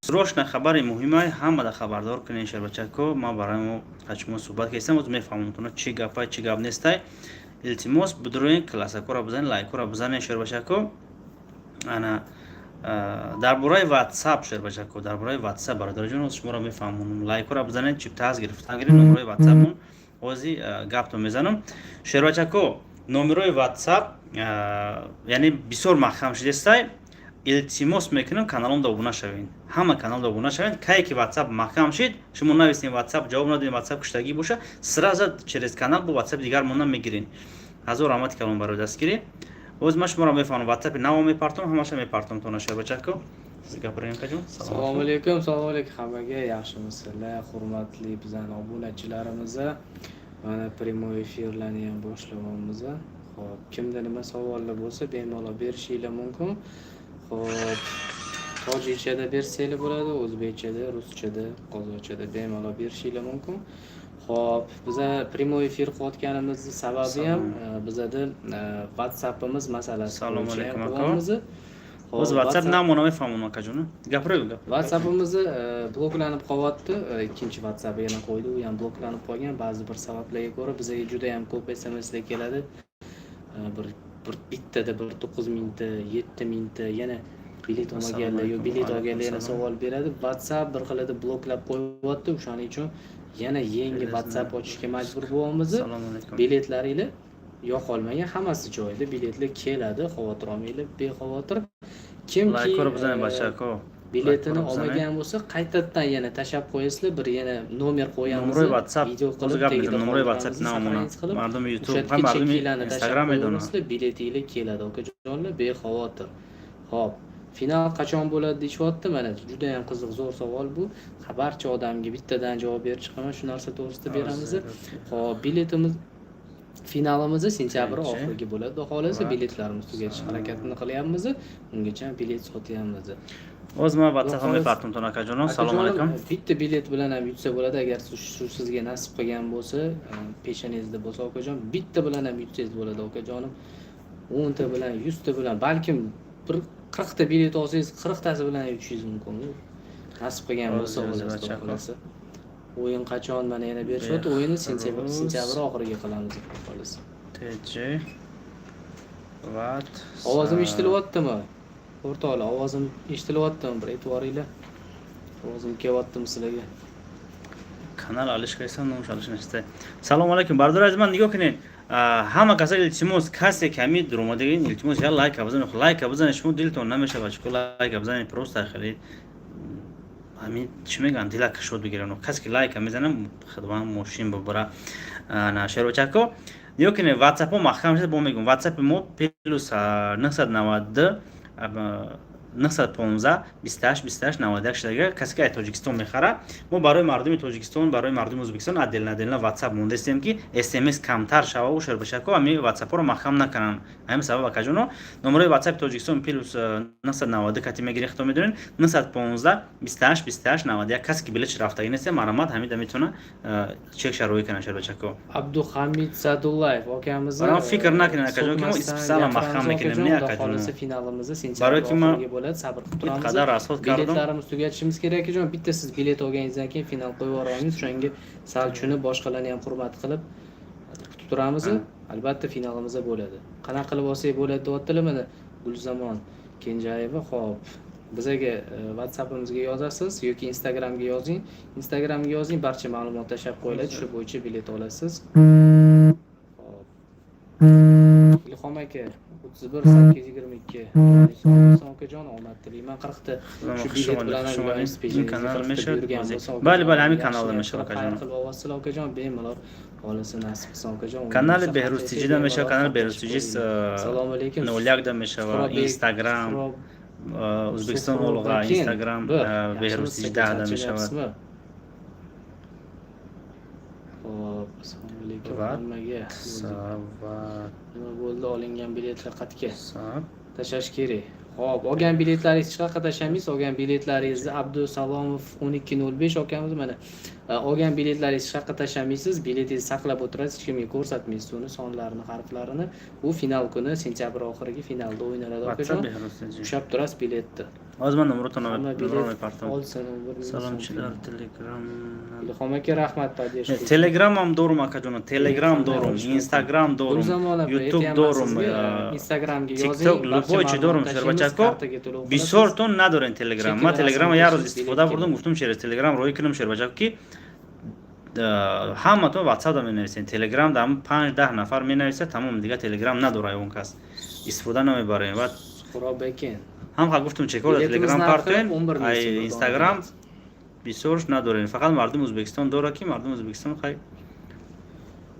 Срочно хабари муҳимай, ҳамада хабардор кунед, шербачако. Ман барои мо шумо суҳбат кардам, боз мефаҳмонтона, чӣ гапай, чӣ гап нестай. Илтимос, бидуроен, классакора бизанед, лайкора бизанед, шербачако. Ана дар бораи Ватсап, шербачако, дар бораи Ватсап, бародарҷон, шуморо мефаҳмонам. Лайкора бизанед, чиптаз гирифтан гиред. Номерои Ватсапмон ҳози гапто мезанам, шербачако. Номерои Ватсап, яъне, бисёр маҳкам шудестай. Илтимос мекунам, каналомда обуна шавед, ҳама каналда обуна шавед. Кае ки Ватсап маҳкам шид, шумо нависем, Ватсап ҷавоб надодем, Ватсап куштагӣ боша, сразу через канал бо Ватсапи дигар монда мегирен. Ҳазор раҳмати калон барои дастгирӣ. Боз ман шуморо мефаҳмам, Ватсапи наво мепартом, ҳамаша мепартом тона, шербачако. Assalomu alaykum, assalomu alaykum hammaga. Yaxshimisizlar, hurmatli bizani obunachilarimiz? Mana, прямой efirlarni ham boshlayapmiz. Ho'p, kimda nima savollar bo'lsa, bemalol berishinglar mumkin. Ho'p, tojikchada bersanglar bo'ladi, o'zbekchada, ruschada, qozoqchada bemalol berishinglar mumkin. Ho'p, biza прямой efir qilayotganimizni sababi ham bizada WhatsAppimiz masalasi Assalomu bo'yicha ham alaykum, aka. qilyapmiz. Боз Ватсап намона мефаҳмонам, акаҷон, гапро гап. WhatsAppimizni bloklanib qolyapti. Ikkinchi WhatsApp yana qo'ydi, u ham bloklanib qolgan ba'zi bir sabablarga ko'ra. Bizga juda ham ko'p SMSlar keladi. Bir bittada bir 9000 ta, 7000 ta, yana bilet olmaganlar yo bilet olganlar yana savol beradi. WhatsApp bir xilida bloklab qo'yyapti, o'shaning uchun yana yangi WhatsApp ochishga majbur bo'lyapmiz. Assalomu alaykum. Biletlaringlar yo'qolmagan, hammasi joyida, biletlar keladi, xavotir olmanglar, bexavotir. Kimki Лайкора бизанед, бачако. biletini olmagan bo'lsa, qaytadan yana tashlab qo'yasizlar, bir yana nomer qo'yamiz. Номерои WhatsApp video hozir qilib gap tagida mezanim, номерои WhatsApp qoldiramiz, namona сохранить qilib, мардуми o'sha YouTube yerga ҳам мардуми chekinglarni tashlab Instagram медонад. qo'yaverasizlar, biletinglar keladi, okajonlar, bexavotir. Ho'p, final qachon bo'ladi deyishyapti. Mana, juda ham qiziq, zo'r savol bu. Barcha odamga bittadan javob berib chiqaman, shu narsa to'g'risida beramiz. Ho'p, biletimiz, finalimiz sentyabr oxiriga bo'ladi, xudo xohlasa. Biletlarimiz tugatish harakatini qilyapmiz, ungacha bilet sotyapmiz. Боз ман WhatsApp мепартом, акаҷоно. Салому алайкум. Bitta bilet bilan ham yutsa bo'ladi, agar shu sizga nasib qilgan bo'lsa, peshonangizda bo'lsa, okajon, bitta bilan ham yutsangiz bo'ladi, okajonim. 10 ta bilan, 100 ta bilan, balkim bir 40 ta bilet olsangiz, 40 tasi bilan yutishingiz mumkin, nasib qilgan bo'lsa, O'zi, olasiz, xudo bachako. xohlasa. O'yin qachon, mana, yana berishyapti. O'yinni sentyabr oxiriga qilamiz, xudo xohlasa. TJ Vat. Ovozim eshitilyaptimi, o'rtoqlar? Ovozim eshitilyaptimi, bir e'tiboringlar? Ovozim kelyaptimi sizlarga? Канал алиш кардам, номаш алиш нашта. Салому алайкум, бародари азиз ман. Нигоҳ кунед, ҳама каса, илтимос, касе ками дуромадагин, илтимос, я лайка бизанед, лайка бизанед. Шумо дилтон намешавад, чико лайка бизанед? Просто хеле ҳамин, чӣ мегӯянд, дила кашод бигиранд. Касе ки лайка мезанам, худованд мошин бубара. На, шербачако, нигоҳ кунед, Ватсапҳо маҳкам шуда. Бо мегӯм, Ватсапи мо +992 915 28 28 91 шудага. Касе ки аз Тоҷикистон мехара, мо барои мардуми Тоҷикистон, барои мардуми Ӯзбекистон отдельно отдельно Ватсап мондастем, ки СМС камтар шава, шербачако, ҳами Ватсапҳоро маҳкам накунанд. Ҳамин сабаб, акаҷоно, номерои Ватсапи Тоҷикистон +992 кати мегиред, хито медонед, 915 28 28 91. Касе ки билетш рафтагӣ нест, марҳамат, ҳамида метавона чек шароӣ кунад, шербачако. Абдуhamid Sadullayев akamizni Барои фикр накунед, акаҷон, ки мо специально маҳкам мекунем. Не, акаҷон, Xudo xohlasa, finalimizni sentyabr Барои ки ман oxiriga bo'ladi, sabr qilib turamiz. Qadar расход кардам. Biletlarimizni tugatishimiz kerak, akajon. Bitta siz bilet olganingizdan keyin final qo'yib yuboramiz, o'shanga sal tushunib, boshqalarni ham hurmat qilib kutib turamiz. Albatta, finalimiz bo'ladi. Qanaqa qilib olsak bo'ladi, deyaptilar, mana, Gulzamon Kenjayeva. Ho'p, bizaga WhatsAppimizga yozasiz yoki Instagramga yozing, Instagramga yozing, barcha ma'lumot tashlab qo'yiladi, shu bo'yicha bilet olasiz. Hop, Ilhom aka, 31 822, okajon, omad tilayman. 40 ta shu bilet bilan ham iloyingiz Kanal 40 ta meshad buyurgan bo'lsa, Бале, бале, ҳамин yaxshi каналда niyat мешавад, qilib, xayr акаҷон. qilib olasizlar, okajon, bemalol, xohlasa, nasib qilsa, okajon. Канали O'yin bo'lsa, Беҳрӯз qancha Тиҷида мешавад, bemalol канали qatnashib Беҳрӯз Тиҷи qo'ying. Assalomu alaykum. Нолякда мешавад, Suhrobek- Инстаграм Ӯзбекистон олға, Suhrobakin Инстаграм bir. Беҳрӯз Yaxshimisiz, Тиҷи 10-да мешавад. Charchayapsizmi? Xo'p, assalomu alaykum hammaga. Nima bo'ldi, olingan biletlar qayerga WhatsApp tashlash kerak? Xo'p, olgan biletlaringizni hech qayerga tashlamaysiz. Olgan biletlaringizni Abdusalomov 1205 akamiz, mana. Olgan biletlaringizni hech qayerga tashlamaysiz, biletingizni saqlab o'tirasiz, hech kimga ko'rsatmaysiz uni sonlarini, harflarini. Bu final kuni, sentyabr oxirgi finalda o'ynaladi, WhatsApp okajon. Behruz. Ushlab turasiz biletni. Hozir man nomerni Hamma nomer bilet partом. olsin, 11 000 so'm. Salomchilar, Telegram. Ilhom aka, rahmat поддержка uchun. Telegram ham дорум, akajonim, Telegram Qanday дорум, olish mumkin? Instagram дорум, Gulzamol opa, YouTube aytyapman дорум, sizga, Instagramga yozing, TikTok, barcha любой чи дорум, ma'lumot tashlaymiz, шербачако. Kartaga to'lov qilasiz. Бисёртон надорен Telegram. Ма Chekini Telegram rasmga як рӯз tashlab истифода bilet бурдум, keladi. Гуфтум, через Telegram роӣ кунам, шербачако, ки ҳаматон WhatsApp да менависен. Telegram да 5-10 нафар менависад, тамом, дига Telegram надора он кас. Истифода намебарем. Ва Suhrob aka. Ҳам ха гуфтум, чекор дар Biletimiz Telegram narxi партоен, 11 000 ай so'm bir Instagram dona bilet. Бисёрш надорем. Фақат мардуми Ӯзбекистон дора, ки мардуми Ӯзбекистон хай.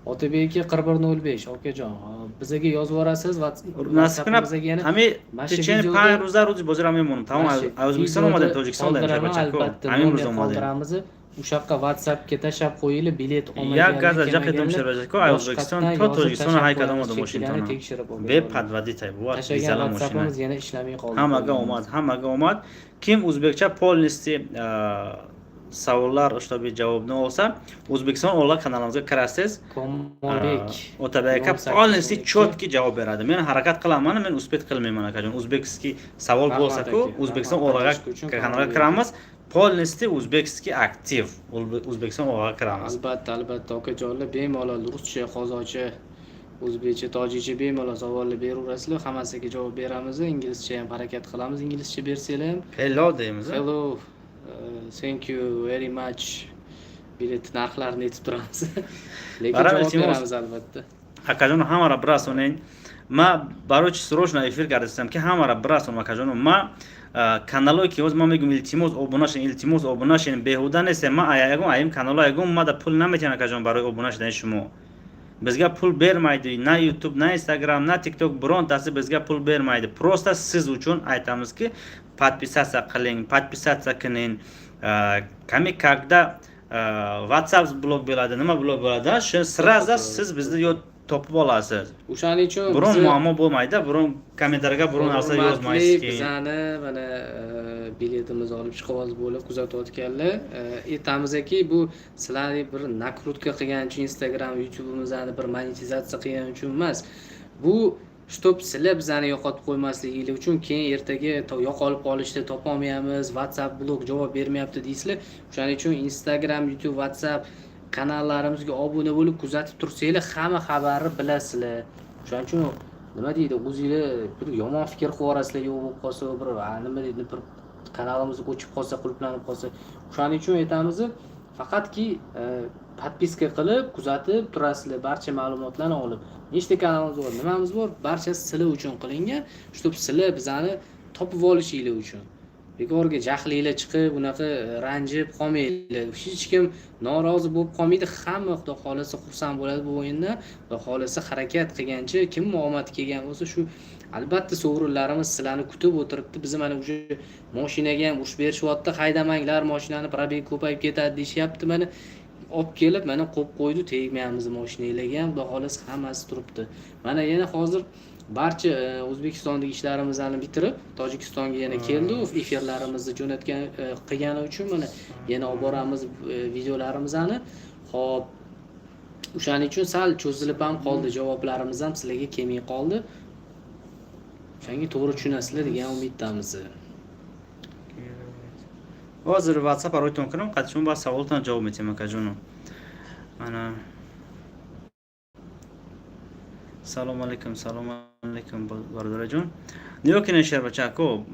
Otabek aka, 4105, okajon, bizaga yozib yuborasiz Насиб кунад, WhatsAppimizga yana. ҳами Mana shu течение videoda 5 рӯза, рӯзи бозиро мемонам. Тамом, mana shu аз Ӯзбекистон videoda омадем, Тоҷикистон даем, qoldiraman, шербачако. albatta, Ҳамин рӯз nomer омадем. qoldiramiz. O'sha yoqqa WhatsAppga tashlab qo'yinglar, bilet Як olmaganlar, газ аз ҷақидум, kelmaganlar шербачако, аз Ӯзбекистон boshqatdan то yozib Тоҷикистон tashlab ҳай кадом qo'yamiz, омадам cheklarni мошинтона. Tekshirib olib Бе boramiz. Подводить бувад Tashlagan дизела мошина. WhatsAppimiz yana ishlamay qoldi. Ҳамага омад, ҳамага омад. Ким ӯзбекча полностью саволлар, чтобы javobni olsa, O'zbekiston o'g'illar kanalimizga kirasiz. Komolbek. Otabek aka 08 полностью 12. Четкий javob beradi. Men harakat qilaman, men успеть qilmayman, akajon. Узбекский savol Rahmat bo'lsa-ku, aka, O'zbekiston rahmat o'g'illar поддержка uchun, kanaliga Komolbek. Kiramiz. Полностью узбекский актив. O'zbekiston o'g'illar kiramiz. Albatta, albatta, okajonlar, bemalol ruscha, qozoqcha, o'zbekcha, tojikcha bemalol savollar beraverasizlar, hammasiga javob beramiz. Inglizcha ham harakat qilamiz, inglizcha bersanglar ham. Hello deymiz. Hello, thank you very much. Bilet narxlarini aytib turamiz. Lekin Barab javob iltimos. Beramiz albatta. Akaҷоно, ҳамаро бирасонен. Ма барои чи срочно эфир кардастам, ки ҳамаро бирасонам, акаҷоно. Ма каналое ки ҳозир ма мегӯм, илтимос, обуна шен, илтимос, обуна шен, беҳуда нестем. Ма ягон аим канало ягон мада пул наметиҳам, акаҷон, барои обуна шудани шумо. Bizga pul bermaydi на YouTube, на Instagram, на TikTok, birontasi bizga pul bermaydi. Просто siz uchun aytamizki, подписаться qiling, подписаться qiling. Ками когда WhatsApp blok bo'ladi, nima blok bo'ladi, shu сразу siz bizni topib olasiz. O'shaning uchun Biron bizni muammo bo'lmaydi, biron kommentariyga biron narsa hurmatli yozmaysiz keyin. Bizani mana biletimizni olib chiqib bo'lib kuzatayotganlar, aytamizki, bu sizlarni bir накрутка qilgani uchun, Instagram, YouTube'imizni bir monetizatsiya qilgani uchun emas. Bu чтоб sizlar bizani yo'qotib qo'ymasliginglar uchun. Keyin ertaga yo'qolib qolishdi, topolmayapmiz, WhatsApp blok, javob bermayapti deysizlar. O'shaning uchun Instagram, YouTube, WhatsApp kanallarimizga obuna bo'lib kuzatib tursanglar, hamma xabarni bilasizlar. O'shaning uchun, nima deydi, o'zinglar bir yomon fikr qilib yuborasizlar, yo'q bo'lib qolsa, bir nima deydi, bir kanalimiz o'chib qolsa, qulflanib qolsa. O'shaning uchun aytamiz, faqatki подписка qilib kuzatib turasizlar, barcha ma'lumotlarni olib. Nechta kanalimiz bor, nimamiz bor, barchasi sizlar uchun qilingan, чтобы sizlar bizani topib olishinglar uchun. Bekorga jahlinglar chiqib, unaqa ranjib qolmanglar. Hech kim norozi bo'lib qolmaydi, hamma, xudo xohlasa, xursand bo'ladi bu o'yindan. Xudo xohlasa, harakat qilgancha kimni omadi kelgan bo'lsa, shu albatta sovrinlarimiz sizlarni kutib o'tiribdi. Bizni mana уже moshinaga ham urush berishyapti, haydamanglar moshinani, пробег ko'payib ketadi deyishyapti. Mana olib kelib, mana qo'yib qo'ydi, tegmayapmiz moshinalarga ham, xudo xohlasa, hammasi turibdi. Mana yana hozir barcha O'zbekistondagi ishlarimizni bitirib, Tojikistonga yana keldi. Efirlarimizni jo'natgan, qilgani uchun mana yana olib boramiz videolarimizni. Ho'p, o'shaning uchun sal cho'zilib ham qoldi, javoblarimiz ham sizlarga kelmay qoldi. O'shanga to'g'ri tushunasizlar degan umiddamiz. Ҳозир WhatsApp ройтон кунам, қад шумо ба саволтон ҷавоб метиҳем, акаҷоно. Ана, салому алайкум, салому алайкум, бародараҷон. Нигоҳ кунед, шербачако,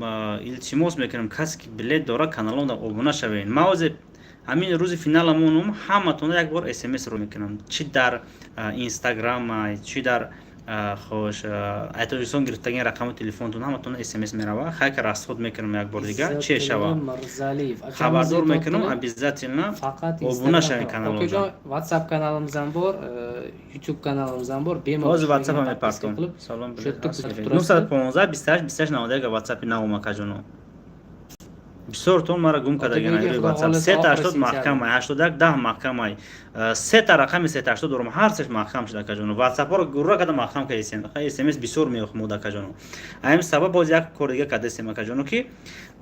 илтимос мекунам, касе ки билет дора, каналонда обуна шавед. Ман ҳозир ҳамин рӯзи финаламонум ҳаматонро як бор смс ро мекунам, чи дар Инстаграм, чи дар хош Тоҷикистон гирифтагин рақами телефонтон, ҳаматон смс мерава. Хайка расход мекунам, як бор дига че шава, хабардор мекунам обязательно. Faqat обуна шавед каналонда. WhatsApp kanalimiz ham bor, YouTube kanalimiz ham bor, bemalol Ҳозир WhatsApp мепартом. Салом, 915 28 28 91 WhatsAppi наум, акаҷоно. Бисёртон мара гум кардаган рӯи WhatsApp. 380 маҳкамай, 81 10 маҳкамай, сета рақами 380 дорам, ҳар сеш маҳкам шуда, акаҷоно. Ватсапҳоро гурра карда маҳкам кардесем, смс бисёр меохмуд, акаҷоно. Ҳамин сабаб боз як кор дига кардесем, акаҷоно, ки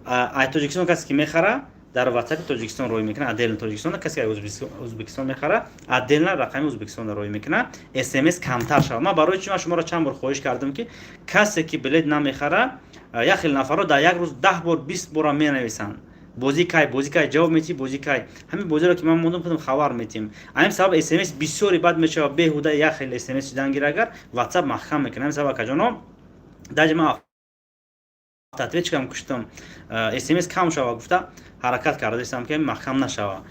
ай Тоҷикистон касе ки мехара Дар WhatsApp Тоҷикистон рӯй мекунад, отдельно Тоҷикистон. Касе Ӯзбекистон мехара, отдельно рақами Ӯзбекистонда рӯй мекунад, СМС камтар шавад. Ман барои чи ман шуморо чанд бор хоҳиш кардам, ки касе ки билет намехара, як хел нафарро дар як рӯз 10 бор, 20 бора менависанд: «Бозӣ кай, бозӣ кай ҷавоб метиҳӣ, бозӣ кай?» Ҳамин бозиро ки ман мондам, худам хабар метиҳем. Ҳамин сабаб СМС бисёре бад мешавад, беҳуда як хел СМС шидан гира, агар WhatsApp маҳкам мекунад. Ҳамин сабаб, акаҷоно, даҷи ман автоответчикам куштам, СМС кам шава гуфта ҳаракат кардаистам, ки маҳкам нашава.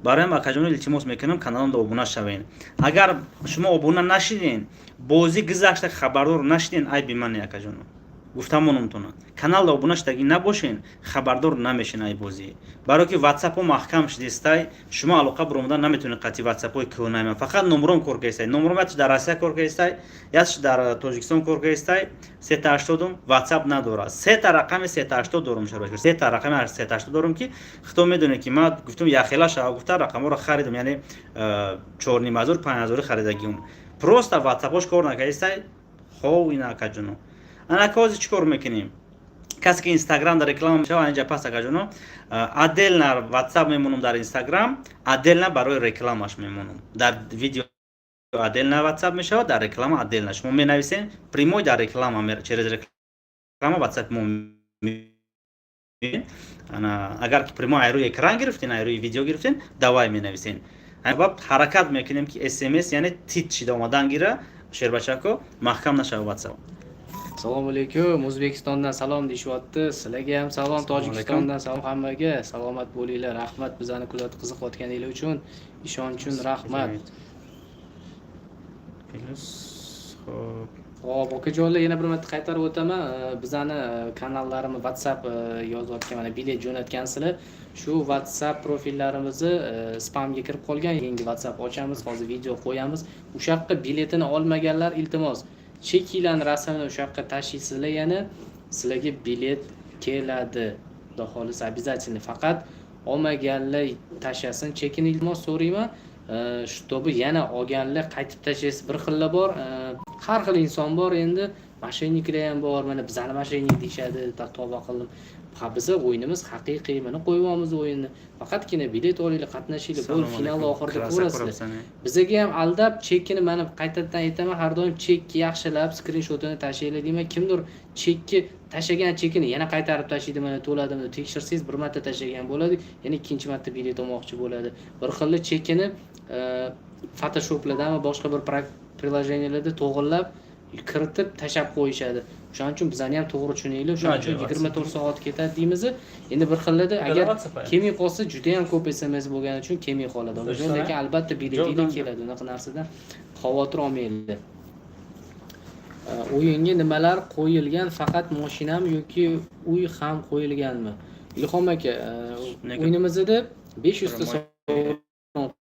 Бароям, акаҷоно, илтимос мекунам, каналонда обуна шавен. Агар шумо обуна нашиден, бозӣ гузашта хабардор нашиден, айби мане, акаҷоно, гуфтамонумтона. Каналда обуна шудагӣ набошен, хабардор намешен ай бозӣ, барое ки ватсапҳо маҳкам шудистай, шумо алоқа биромада наметавонед қатъи ватсапҳои кӯҳнаи. Фақат номром кор кардистай, номром ятш дар Россия кор кардистай, ятш дар Тоҷикистон кор кардистай. Сета ҳаштодум ватсап надорад, сета рақами сета ҳаштод дорум, сета рақами сета ҳаштод дорум, ки худо медонед, ки ман гуфтум яхела шава гуфта рақамҳоро харидам, яъне 4500, 5000 харидагиум. Просто ватсапҳош кор накардистай. Хов, ина, акаҷоно, анака ҳозир чӣ кор мекунем? Касе ки Инстаграм дар реклама мешава, инҷа пас, акаҷоно, отдельно ватсап мемонам дар Инстаграм, отдельно барои рекламаш мемонам. Дар видео отдельно ватсап мешавад, дар реклама отдельно. Шумо менависен прямой дар реклама, через реклама ватсап мо. Агар ки прямой ай рӯи экран гирифтен, ай рӯи видео гирифтен, давай менависен. Ҳаракат мекунем, ки СМС, яъне тит шида омадан гира, шербачако, маҳкам нашава ватсап. Assalomu alaykum, O'zbekistondan salom deyishyapti. Sizlarga ham salom, Tojikistondan salom hammaga. Salomat bo'linglar. Rahmat bizani kuzatib qiziqayotganinglar uchun. Ishonch uchun rahmat. Плюс, xo'p. Hop, okajonlar, yana bir marta qaytarib o'taman. Bizani kanallarimiz WhatsApp yozayotgan, mana bilet jo'natgansizlar. Shu WhatsApp profillarimizni spamga kirib qolgan. Yangi WhatsApp ochamiz, hozir video qo'yamiz. O'sha yoqqa biletini olmaganlar, iltimos, chekinglarni rasmini o'sha yoqqa tashlaysizlar, yana sizlarga bilet keladi. Xudo xohlasa, обязательно. Faqat olmaganlar tashlasin chekini, iltimos so'rayman. Чтобы yana olganlar qaytib tashlaysiz. Bir xillar bor, har xil inson bor endi, мошенник lar ham bor, mana bizani мошенник deyishadi, tavba qildim. Ha, biza o'yinimiz haqiqiy, mana qo'yyapmiz o'yinni. Faqatgina bilet olinglar, qatnashinglar, bo'ldi, final oxirida ko'rasizlar. Bizaga ham aldab chekini, mana qaytadan aytaman, har doim chekni yaxshilab skrinshotini tashlanglar deyman. Kimdir chekni tashlagan chekini yana qaytarib tashlaydi, mana to'ladim deb. Tekshirsangiz, bir marta tashlagan bo'ladi, yana ikkinchi marta bilet olmoqchi bo'ladi. Bir xilli chekini Photoshoplardami, boshqa bir приложения larda to'g'irlab kiritib tashlab qo'yishadi. O'shaning uchun bizani ham to'g'ri tushuninglar. O'shaning uchun 24 soat ketadi deymiz. Endi bir xillarda agar kelmay qolsa, juda yam ko'p SMS bo'lgani uchun kelmay qoladi, lekin albatta biletinglar keladi, unaqa narsadan xavotir olmanglar. O'yinga nimalar qo'yilgan, faqat moshinami yoki uy ham qo'yilganmi? Ilhom aka, o'yinimizda 500 ta sovrin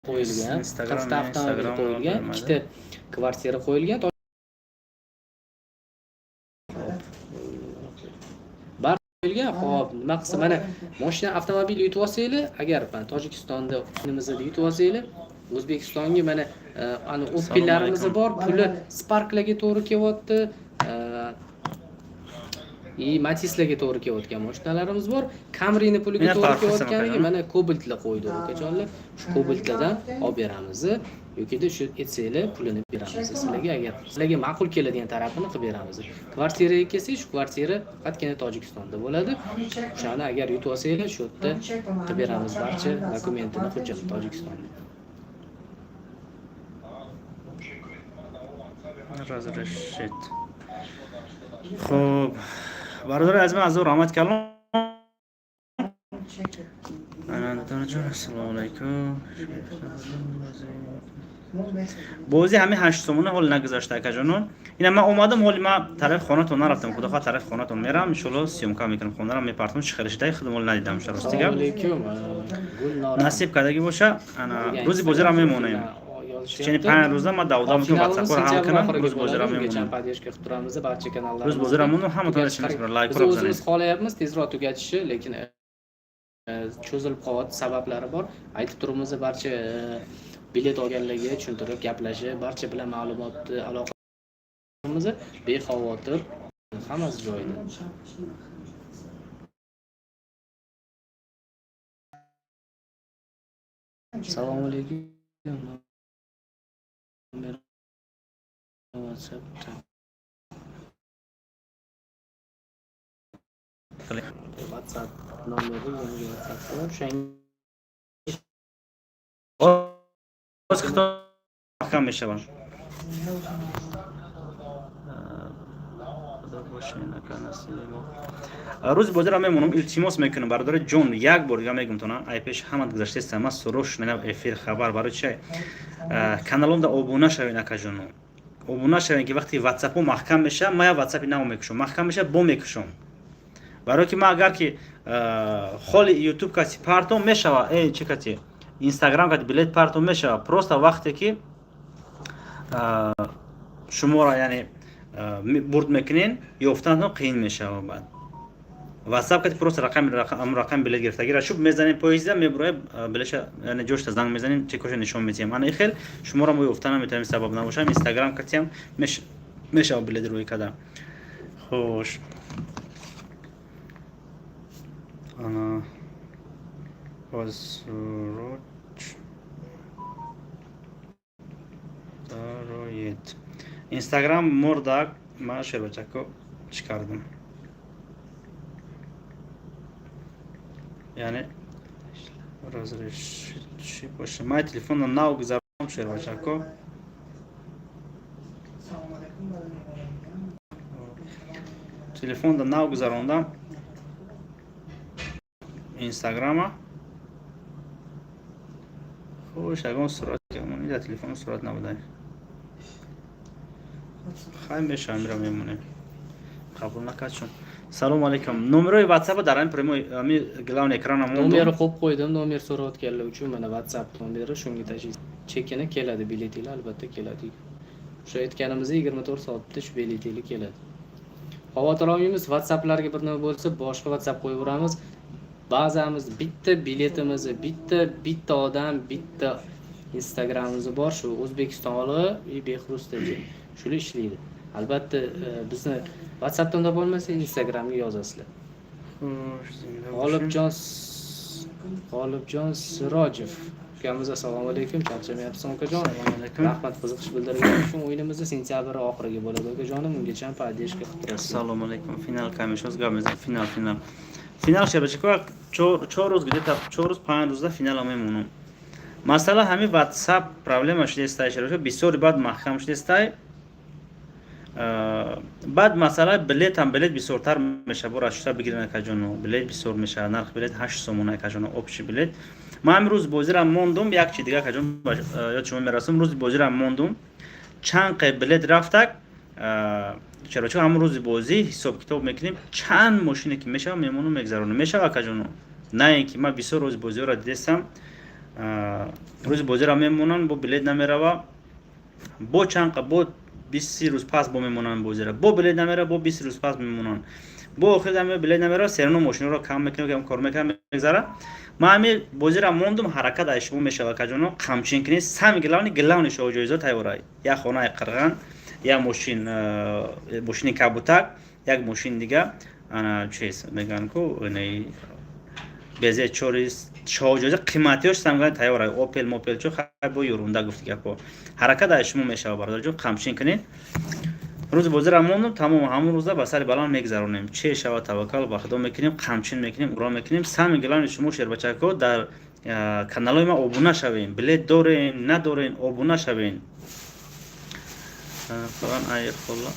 qo'yilgan, 40 ta avtomobil qo'yilgan, ikkita kvartira qo'yilgan. Hop. Bar qo'yilgan. Hop, nima qilsa, mana moshina, avtomobil yutib olsanglar, agar mana Tojikistonda o'yinimizda yutib olsanglar, O'zbekistonga mana ani Opellarimiz bor, puli Sparklarga to'g'ri kelyapti, и Matizlarga to'g'ri kelayotgan mashinalarimiz bor. Camryni puliga Mana to'g'ri farqi kelayotganiga sanaqa, mana Cobaltlar qo'ydi ukajonlar. Shu Cobaltlardan olib beramiz yokida shu aytsanglar, pulini beramiz sizlarga, agar sizlarga ma'qul keladigan tarafini qilib beramiz. Kvartiraga kelsak, shu kvartira faqatgina Tojikistonda bo'ladi. O'shani agar yutib olsanglar, shu yerda qilib beramiz barcha dokumentini, hujjatni Tojikistonda. Разрешить. Хуб, бародари азиз, аз ӯ раҳмат калом. Ҷон, ассалому алайкум. Бозӣ ҳамин 8 сомона ҳоли нагузашта, акаҷоно. Ина ман омадам, ҳоли ман тарафи хонатон нарафтам. Худо хоҳад, тарафи хонатон мерам, иншолло, съёмка мекунам, хонаро мепартам, чӣ хеле шидаи худам ҳоли надидам, рости гап. Assalomu alaykum, Gulnora. Насиб кардагӣ боша, ана рӯзи бозиро мемонем. Чени 5 рӯза ман давода мекунам, ватсапҳоро ҳам кунам, рӯзи бозиро мемонем. Поддержка qilib turamiz barcha kanallar. Рӯзи бозиро монам, ҳаматон SMS лайк Biz o'zimiz xohlayapmiz tezroq tugatishni, lekin cho'zilib qolyapti, sabablari bor. Aytib turibmiz, barcha bilet olganlarga tushuntirib, gaplashib, barcha bilan ma'lumotni aloqamiz, bexavotir, hammasi joyida. Assalomu alaykum. Nomer WhatsApp. WhatsApp nomeri, yangi WhatsApp bor. O'shanga Боз хито маҳкам мешаванд. Рӯзи бозиро мемонам, илтимос мекунам, бародари ҷон, як бор дига мегум тона, ай пеш ҳамат гузаштеста, ман сурош менам эфир хабар барои чай каналонда обуна шавен, акаҷоно, обуна шавен, ки вақти ватсапо маҳкам меша, ман як ватсапи нав мекушам, маҳкам меша, бо мекушам, барое ки ман агар ки холи ютуб каси партом мешава, э чи кати инстаграм кати билет партом мешава, просто вақте ки шуморо, яъне, бурд мекунен, ёфтанатон қиин мешава. Баъд ватсап кати просто рақами билет гирифтагира шуб мезанем, поезда мебуроя билеша, яъне ҷошта занг мезанем, чекоша нишон медиҳем. Ана ихел шуморо мо ёфта наметавонем, сабаб набошам. Инстаграм катиам мешава билет рӯй када. Хуш, ана озроч дароед. Инстаграм мурдак, ман шербачако чӣ кардам, яъне разреши боша, ман телефонро нав гузаронам, шербачако, телефонро нав гузарондам инстаграма. Хуш, ягон сурат дар телефон сурат набудай, хай мешавам, мира мемонем, қабул накард шун. Салому алайкум. Номерои ватсапа дар ҳамин прямой, ҳамин главный экрана мондум. Nomeri qo'yib qo'ydim. Nomer so'rayotganlar uchun mana WhatsApp nomeri, shunga tashlaysiz. Chekini keladi, biletinglar albatta keladi. O'sha aytganimizdek 24 soatda shu biletinglar keladi. Xavotir olmaymiz, WhatsApplarga bir nima bo'lsa, boshqa WhatsApp qo'yaveramiz. Bazamiz bitta, biletimizni bitta, bitta odam, bitta Instagramimiz bor, shu O'zbekiston olg'i Behruz TJ. Shular ishlaydi. Albatta, bizni WhatsAppdan topa olmasa, Instagramga yozasizlar. Xush, zinda bo'ling. G'olibjon Sirojev ukamiz, assalomu alaykum. Charchamayapsizmi, ukajon? Assalomu alaykum. Rahmat qiziqish bildirganingiz uchun. O'yinimiz sentyabr oxiriga bo'ladi, ukajonim. Ungacha поддержка qilib turasiz. Assalomu alaykum. Финал камешоз гап мезанем. Финал, финал. Финал шабачако 4 рӯз, где-то 4 рӯз, 5 рӯзда финала мемонам. Масъала ҳамин WhatsApp проблема шудестай, шабачако, бисёри баъд маҳкам шудестай. Баъд масъала билетам, билет бисёртар мешава, бо расшута бигирем, акаҷоно, билет бисёр мешава, нархи билет 8 сомона, акаҷоно, общий билет. Ман ҳамин рӯз бозира мондум, як чи дига, акаҷон, ёд шумо мерасам, рӯзи бозира мондум, чанд қе билет рафтак, чаро чун ҳамон рӯзи бозӣ ҳисоб китоб мекунем, чанд мошине ки мешава, мемонум, мегзаронем, мешава, акаҷоно. На ин ки ман бисёр рӯзи бозиҳоро дидестам, рӯзи бозиро мемонанд, бо билет намерава, бо чанд бо 20 рӯз пас бо мемонанд бозира, бо билет намерава, бо 20 рӯз пас мемонанд, бо охир билет намерава, серано мошиноро кам мекунем, кор мекунам, мегзара. Ман ҳамин бозира мондум, ҳаракат аз шумо мешава, акаҷоно, қамчин кунед. Самый главный, главный шоҳ ҷоиза тайёрай: як хонаи қирған, як мошин, мошини кабутак, як мошин дига, ана чиз мегӯянд ку, безе чори шоҳ ҷоиза қиматиёш самган тайёрай, опел мопел чо, хай бо юрунда гуфти гапо. Ҳаракат аз шумо мешава, бародарҷон, қамчин кунед. Рӯзи бозира мондум, тамом, ҳамон рӯза ба сари баланд мегзаронем, че шава, таваккал ба худо мекунем, қамчин мекунем, уро мекунем. Самый главный, шумо шербачакҳо дар каналҳои ма обуна шавем, билет дорем, надорем, обуна шавем. Фалон ай хола.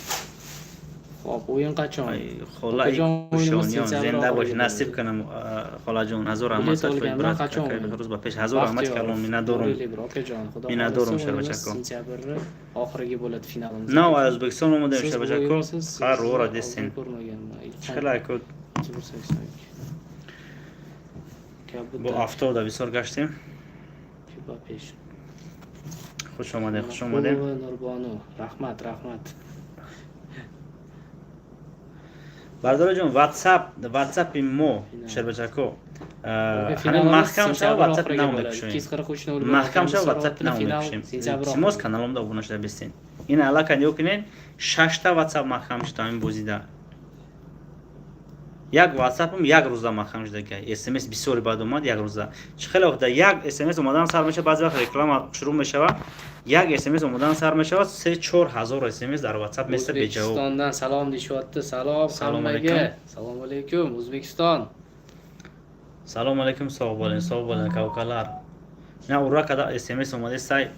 Xo'p, o'yin qachon? Ай хола. Okajon, o'yinimiz Кушониён sentyabr зинда бош, oxiriga насиб bo'ladi. кунам, холаҷон, ҳазор раҳмат. Bilet olganlar qachon o'yin? Рӯз ба пеш, ҳазор раҳмат калом, миннатдорум. Baxtiyor, okajon, xudo Миннатдорум, xohlasa, o'yinimiz шербачако. sentyabrni oxiriga bo'ladi finalimiz. Нав аз Ӯзбекистон омадаем, Siz шербачако, o'yinsiz, ҳар sizni рӯра oldin дестен. ko'rmaganman. Ilhom Хеле ко 182. бо Kabutar, автобуса бисёр гаштем. ба пеш. Хуш омадем, хуш омадем. Maqbulova Nurbonu, rahmat, rahmat. Бародароҷон, ватсапи мо, шербачако, ҳамин маҳкам шава, ватсап нав мекушоем, маҳкам шава, ватсап нав мекушем. Илтимос, каналомда обуна шуда бистен. Ин аллакай нигоҳ кунед, шашта ватсап маҳкам шуда ҳамин бозида. Як ватсапам як рӯза маҳкам шудага. СМС бисёре баъд омад як рӯза. Чӣ хеле вақт як СМС омадан сар мешавад, баъзе вақт реклама шурӯъ мешавад. Як СМС омадан сар мешавад, 3-4 ҳазор СМС дар ватсап места беҷавоб. O'zbekistondan salom deyishyapti. Salom Salom hammaga. alaykum. Assalomu alaykum, O'zbekiston. Салом алейкум, соғ болен, соғ болен, кавкалар. На ура када СМС омаде сай.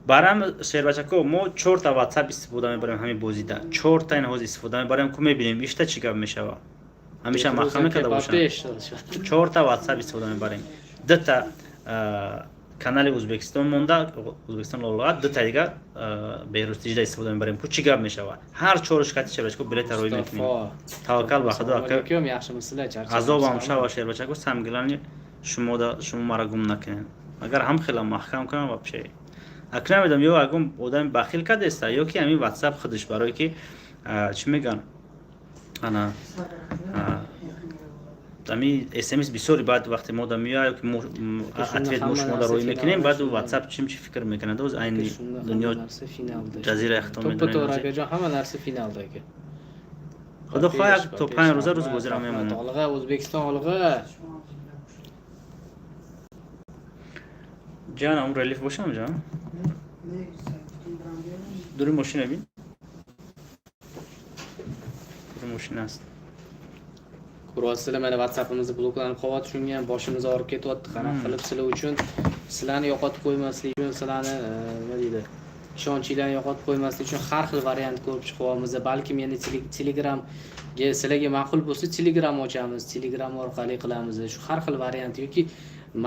Барам шербачако, мо чорта ватсап истифода мебарем ҳамин бозида. Чорта ин ҳоз истифода мебарем, ку мебинем ишта чӣ гап мешава. Ҳамеша маҳкам мекарда бошам. Чорта ватсап истифода мебарем. Дута канали Ӯзбекистон монда, Ӯзбекистон лолоат, дута дига Беҳрӯз тиҷда истифода мебарем. Ку чӣ гап мешава? Ҳар чорш кати шербачако билета рӯй мекунем. Таваккал ба Худо, ака. Alaykum, yaxshimisizlar? Charchamayapsizlarmi? Азобам шава, шербачако, самгилани шумода шумо мара гум накунед. Агар ҳам хела маҳкам кунам, вообще ак намедонам, ё ягон одами бахил кардеста, ё ки ҳамин ватсап худаш, барое ки чӣ мегӯянд, ана ами СМС бисёри баъд вақте мода меояд, ки ответ мо шумода рӯй мекунем, баъд ватсап чим чӣ фикр мекунад? Оз айни дунё ҷазира ихтом. To'ppa to'g'ri, akajon, hamma narsa finalda, aka. Худо хоҳад, то 5 рӯза рӯз бозира мемонад. Olg'a, O'zbekiston, olg'a! Ҷан, ам релиф бошам, ҷан, дури мошина бин, дури мошина аст. Ko'ryapsizlar, mana WhatsAppimiz bloklanib qolyapti, shunga ham boshimiz og'rib ketyapti. Qanaqa qilib sizlar uchun, sizlarni yo'qotib qo'ymaslik uchun, sizlarni nima deydi, ishonchinglarni yo'qotib qo'ymaslik uchun har xil variant ko'rib chiqyapmiz. Balkim yana Telegramga, sizlarga ma'qul bo'lsa, Telegram ochamiz, Telegram orqali qilamiz. Shu har xil variant yoki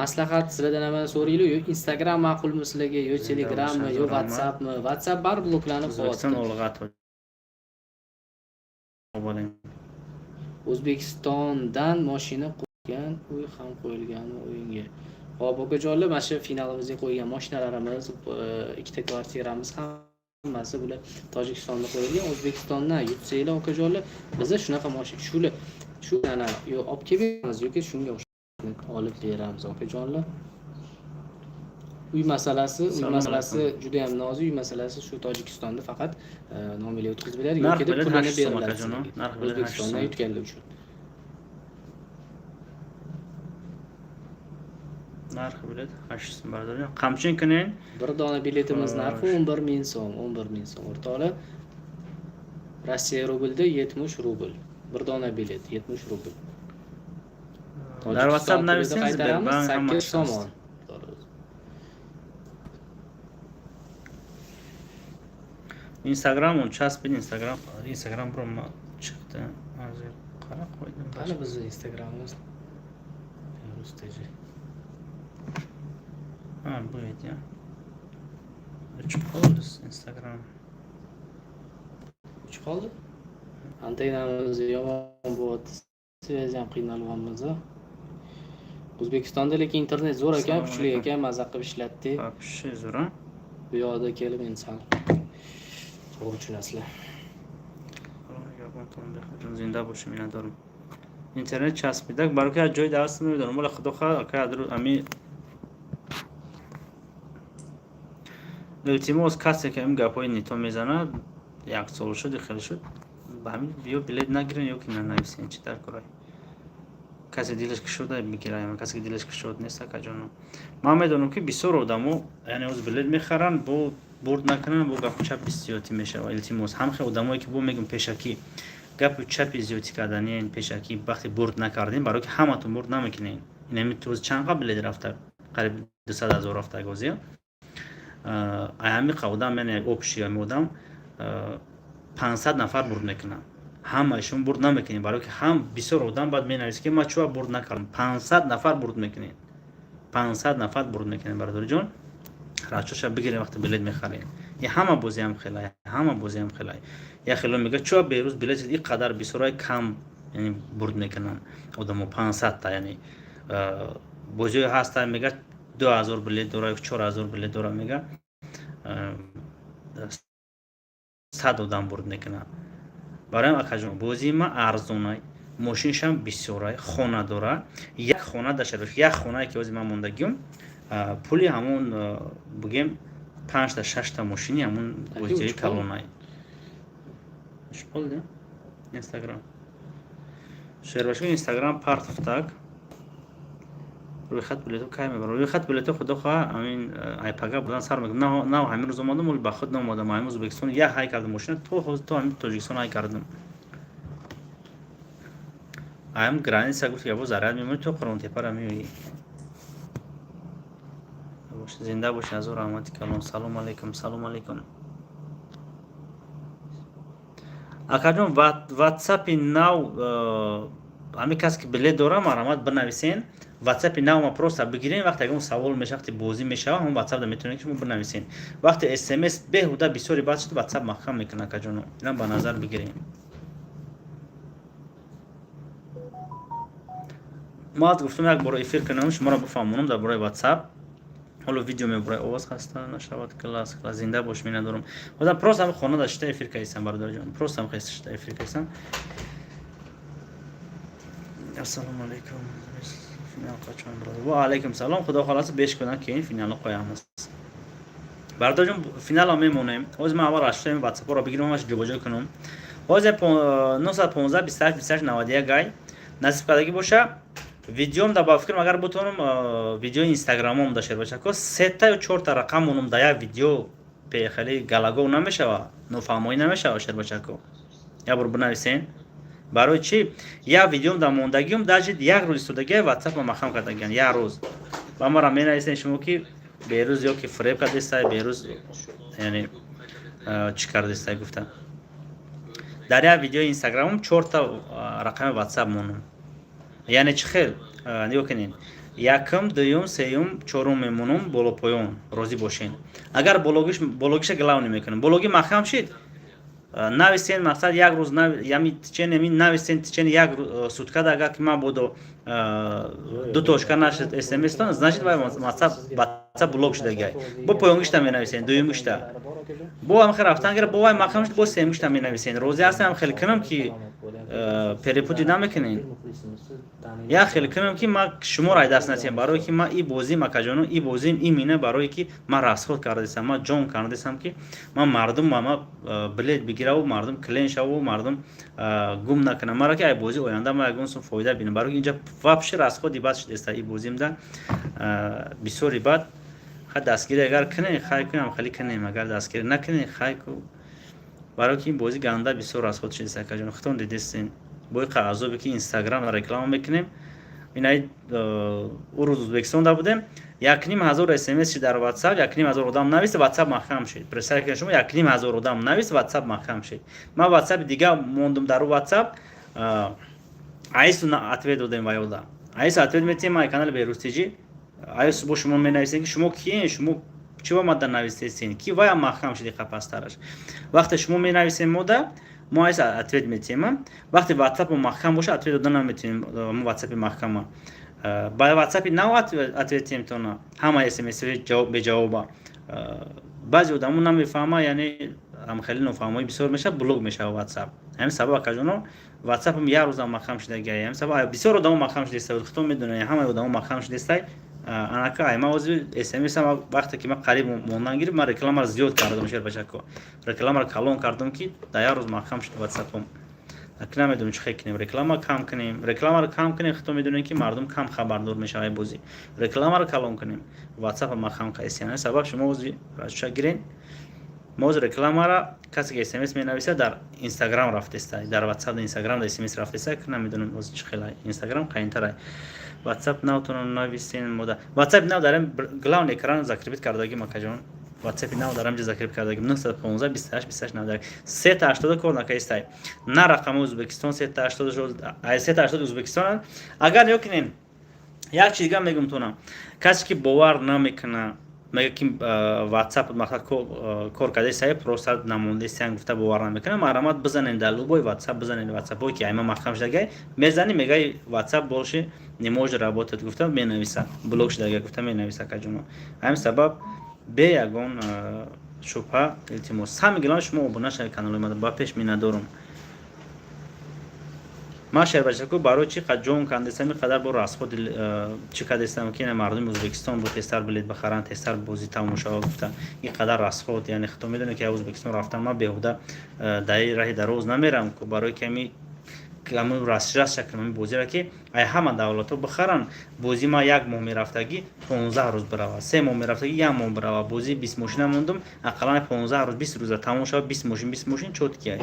maslahat sizlardan nimani so'raylik, yo Instagram ma'qulmi sizlarga, yo Telegrammi, yo WhatsAppmi? WhatsApp baribir bloklanib O'zbekiston qolyapti. Olg'a, bo'ling. O'zbekistondan moshina qo'ygan, uy ham qo'yilganmi o'yinga? Hop, okajonlar, mana shu finalimizga qo'ygan mashinalarimiz, ikkita kvartiramiz, hammasi bular Tojikistonda qo'yilgan. O'zbekistondan yutsanglar, okajonlar, biza shunaqa mashina, shular shu ana yo olib kelib beramiz yoki shunga o'xshagan olib beramiz, okajonlar. Uy masalasi, uy Assalomu masalasi alaykum. juda ham nozik. Uy masalasi shu Tojikistonda faqat nominglar o'tkazib beradi Narx yoki bilet pulini 8 so'm, beriladi akajon, sizlarga. narx bilet 8 O'zbekistondan so'm. yutganlar uchun. Narxi bilet 8 so'm, bardosh. Qamchin kuning. Bir dona biletimiz narxi Xo'sh. 11 000 so'm, 11 000 so'm, o'rtoqlar. Rossiya rublida 70 rubl. Bir dona bilet 70 rubl. Дар WhatsApp Tojikiston pulida navisangiz, qaytaramiz Sberbank hamma 8 somon. Instagram он часпид, Instagram, Instagram бро chiqdi. Hozir qara qo'ydim. Qani bizni Instagramimiz? Rus TJ. Ha, bu edi. O'chib qoldi Instagram. O'chib qoldi. Antennamiz yomon bo'lyapti. Связь ham qiynalyapmiz. O'zbekistonda lekin internet zo'r ekan, Assalomu kuchli alaykum. Ekan, maza qilib ishlatdik. Вообще zo'r, a? Bu yoqda kelib endi sal to'g'ri tushunasizlar. Зинда бошем, миннатдорам. Интернет часпидак, барои аз ҷои даст намедонам, вале худо хоҳад, ака, ами илтимос, касе ки ин гапҳои нито мезанад, як сол шуд, хеле шуд, ба ҳамин ё билет нагирен, ё ки нанависен, чӣ дар корай. Касе дилаш кушода бигирам, касе ки дилаш кушод нест, акаҷоно. Ман медонам, ки бисёр одамо, яъне оз билет мехаранд, бо бурд накунанд, бо гапу чапи зиёдтӣ мешавад. Илтимос, ҳам хел одамое ки бо мегӯм, пешакӣ гапу чапи зиёдтӣ карданien, пешакӣ вақте бурд накардем, барое ки ҳаматон бурд намекунед. Инами тоз чанд қа билет рафта? Қариб 200 000 рафта гозия. Аями қа одам, яъне общий ами одам 500 нафар бурд мекунанд. Ҳамаашон бурд намекунед, барое ки ҳам бисёр одам баъд менависад, ки ман чӯа бурд накардам. 500 нафар бурд мекунед, 500 нафар бурд мекунед. Бародариҷон, расчётша бигиред вақте билет мехаред. И ҳама бозиам хелай, ҳама бозиам хелай. Як хело мега, чӯа берӯз билет и қадар бисёрай кам, яъне бурд мекунанд одамо 500-та. Яъне бозиҳое ҳастанд, мега, 2000 билет дора, 4000 билет дора, мега, 100 одам бурд мекунад. Барои акаҷон, бозии ма арзонай, мошиншам бисёрай, хона дора, як хона дашта, як хонае ки ҳози ман мондагиём, пули ҳамон, бигем, панҷта, шашта мошини ҳамон бозиҳои калонай. Инстаграм. Шербачако, Инстаграм партофтак. Рӯйхат билето кай мебарам? Рӯйхат билето, худо хоҳа, амин айпага будан сар мекунам. Нав ҳамин рӯз омадам, оли ба худ наомадам. Ҳамин Ӯзбекистон як ҳай кардам мошина, то ҳозир то ҳамин Тоҷикистон ҳай кардам. Аям граница гуфт, ябо заряд мемонӣ, то Қурғонтепара меоӣ. Зинда бошед, ҳазор раҳмати калон. Салом алейкум, салом алейкум. Акаҷон, ватсапи нав, ҳамин кас ки билет дора, марҳамат, бинависен. Ватсапи нав ма просто бигирен. Вақте ягон савол меша, вақте бозӣ мешава, ҳамон ватсапда метавонед ки шумо бинависен. Вақте смс беҳуда бисёри баъд шуд, ватсап маҳкам мекунад, акаҷоно, ина ба назар бигирем. Ма гуфтам, як бор эфир кунам, шуморо бифаҳмонам дар бораи ватсап. Ҳоло видео мебурай, овоз хаста нашавад. Класс, класс, зинда бош, миннатдорам. Одам просто ҳам хона да шита эфир кайсам, бародарҷон, просто ҳам шита эфир кайсам. Ассалому алайкум, финал қачон, бародар? Ва алайкум салом. Худо халаса, беш кунам, ки ин финалро қоямиз, бародарҷон. Финало мемонем. Ҳозир ман аввал раштаем ватсапро бигирам, ҳамаш ҷобаҷо кунам. Ҳозир 915 28 28 91 гай. Насиб кардагӣ боша, видеом да, ба фикрам, агар бутонам, видеои инстаграмом да, шербачако, сета ё чорта рақам монум да як видео. Хеле галагов намешава, нофаҳмоӣ намешава, шербачако? Як бор бинависен, барои чӣ як видеом да мондагиум, даже як рӯз истодагия, ватсапа маҳкам кардагиан як рӯз. Ба мара менависен шумо, ки берӯз ё ки фиреб кардестай, берӯз, яъне чӣ кардестай гуфта. Дар як видеои инстаграмом чорта рақами ватсап монум. Яъне чӣ хел? Нигоҳ кунед: якум, дуюм, сеюм, чорум мемонум болопоён. Розӣ бошен. Агар бологиша главный мекунем, бологӣ маҳкам шид, нависен. Мақсад, як рӯз ями течение нависен, течение як суткада агар ки ман бодо ду точка нашид смстон, значит, вай ватсап блок шудагиай. Бо поёнгишта менависен, дуюмгишта бо ҳам хел рафтан гира, бо вай маҳкам шуд, бо сеюмгишта менависен. Розӣ ҳастем, ҳам хел кунам, ки перепутать намекунен? Як хел кунам, ки ма шуморо ай даст насиҳам, барое ки ма и бозим, акаҷоно, и бозим имина, барое ки ман расход кардасам, ман ҷон кардасам, ки ман мардум ма билет бигираву мардум клиент шаву мардум гум накунам мара, ки ай бози оянда ма ягон сум фоида бинам, барое ки инҷа вообще расходи бад шудеста и бозимда, бисёри бад. Хай, дастгирӣ агар кунем, хай кунем, хеле кунем, агар дастгирӣ накунем, хай ку, барое ки ин бозӣ ганда бисёр расход шудеста, акаҷон, худтон дидестен, бо иқа азобе ки Инстаграм реклама мекунем. Инаи ӯ рӯз Ӯзбекистонда будем, 1500 смс шид дар ватсап, 1500 одам навист, ватсап маҳкам шид. Представь кунед шумо, 1500 одам навист, ватсап маҳкам шид. Ман ватсапи дига мондум, дар ӯ ватсап айсу ответ додем, ваёда айсу ответ метиҳем. Ман канали Берустиҷи айсу бо шумо менависем, ки шумо киен, шумо чӣ ба мада нависесен, ки ваям маҳкам шид иқа пасттараш. Вақте шумо менависем мода, мо айс ответ метиҳем. Вақте ватсапо маҳкам боша, ответ дода наметавонем. Мо ватсапи маҳкама ба ватсапи нав ответ тиҳем тона, ҳама смс беҷавоба. Баъзе одамо намефаҳма, яъне ҳамхеле нофаҳмоӣ бисёр мешавад, блок мешавад ватсап. Ҳамин сабаб, акаҷоно, ватсапам як рӯзам маҳкам шудагиай. Ҳамин сабаб бисёр одамо маҳкам шудеста, худтон медонед, ҳамаи одамо маҳкам шудестай. Анака ай ма ҳозир смсам, вақте ки ман қариб мондан гирифт, ман рекламаро зиёд кардам, шербачако, рекламаро калон кардам, ки дар як рӯз маҳкам шуд ватсапом. Аки намедонем чӣ хел кунем, реклама кам кунем, рекламаро кам кунем, худтон медонем, ки мардум кам хабардор мешавад бозӣ. Рекламаро калон кунем, ватсапа маҳкам кайсиан. Сабаб шумо ҳозир расча гирен. Мо ҳозир рекламара, касе ки смс менависад, дар Инстаграм рафтеста, дар ватсап, Инстаграм дар смс рафтеста. Намедонем ҳозир чӣ хела, Инстаграм қайинтарай. Ватсап навтонро нависен мода. Ватсапи нав дарем, главный экран закрепить кардагим, акаҷон. Ватсапи нав дарам ҷа закреп кардагим: 915 28 28 91. 3 80 кор накаистай на рақами Ӯзбекистон, 3 80, 3 80 Ӯзбекистон. Агар нигоҳ кунем, як чиз дига мегум тонам: касе ки бовар намекуна, мега, ки ватсап мақсад кор кардесай, просто намондесиян гуфта бовар намекунам, марҳамат, бизанен дар любой ватсап, бизанен ватсапое ки айма маҳкам шудагай, мезани, мегай, ватсап больше не может работать гуфта менависа, блок шудагай гуфта менависа, акаҷоно. Ҳамин сабаб бе ягон шубҳа, илтимос, самое главное, шумо обуна шавед каналои ма, ба пеш миннатдорум. Ман, шербачаку, барои чӣ қад ҷон кандестам, ин қадар бо расходи чӣ кардестам, ки мардуми Ӯзбекистон бо тезтар билет бихаранд, тезтар бозӣ тамом шавад гуфта, ин қадар расход. Яъне худтон медонед, ки Ӯзбекистон рафтан, ман беҳуда дар раҳи дароз намерам, барои ки ами Расширять кунам бозиро, ки ай ҳама давлатҳо бихаранд. Бози ма як моҳ мерафтагӣ, 15 рӯз бирава, 3 моҳ мерафтагӣ, як моҳ бирава. Бози 20 мошина мондум, ақаллан 15 рӯз, 20 рӯза тамом шава. 20 мошин, 20 мошин чёткий ай.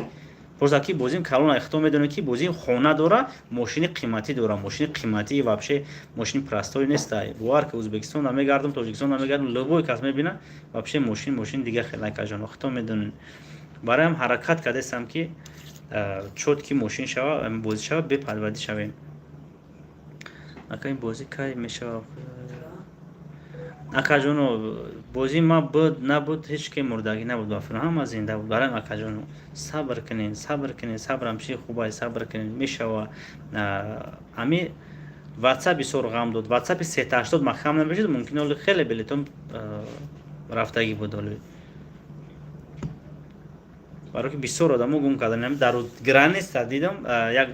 Просто ки бозим калон, хто медонед, ки бозим хона дора, мошини қиматӣ дора, мошини қиматӣ, вообще мошини простой нестай. Бовар ки, Ӯзбекистон намегардам, Тоҷикистон намегардам, любой кас мебина, вообще мошин дига хел, акаҷон, хто медонед. Бароям ҳаракат кардастам, ки чёткий мошин шава, бозӣ шава, бепарвадӣ шавем. Ака, ин бозӣ кай мешава? Акаҷоно, бозии ма буд, набуд, ҳеҷ ки мурдагӣ набуд, ба фикр, ҳама зинда буд. Бароям, акаҷоно, сабр кунед, сабр кунед, сабрам чи хубай, сабр кунед, мешава. Ами ватсап бисёр ғам дод, ватсапи 380 маҳкам намешуд, мумкин оли хеле билетон рафтагӣ буд оли, баро ки бисёр одамо гум кардан. Дар граница дидам, як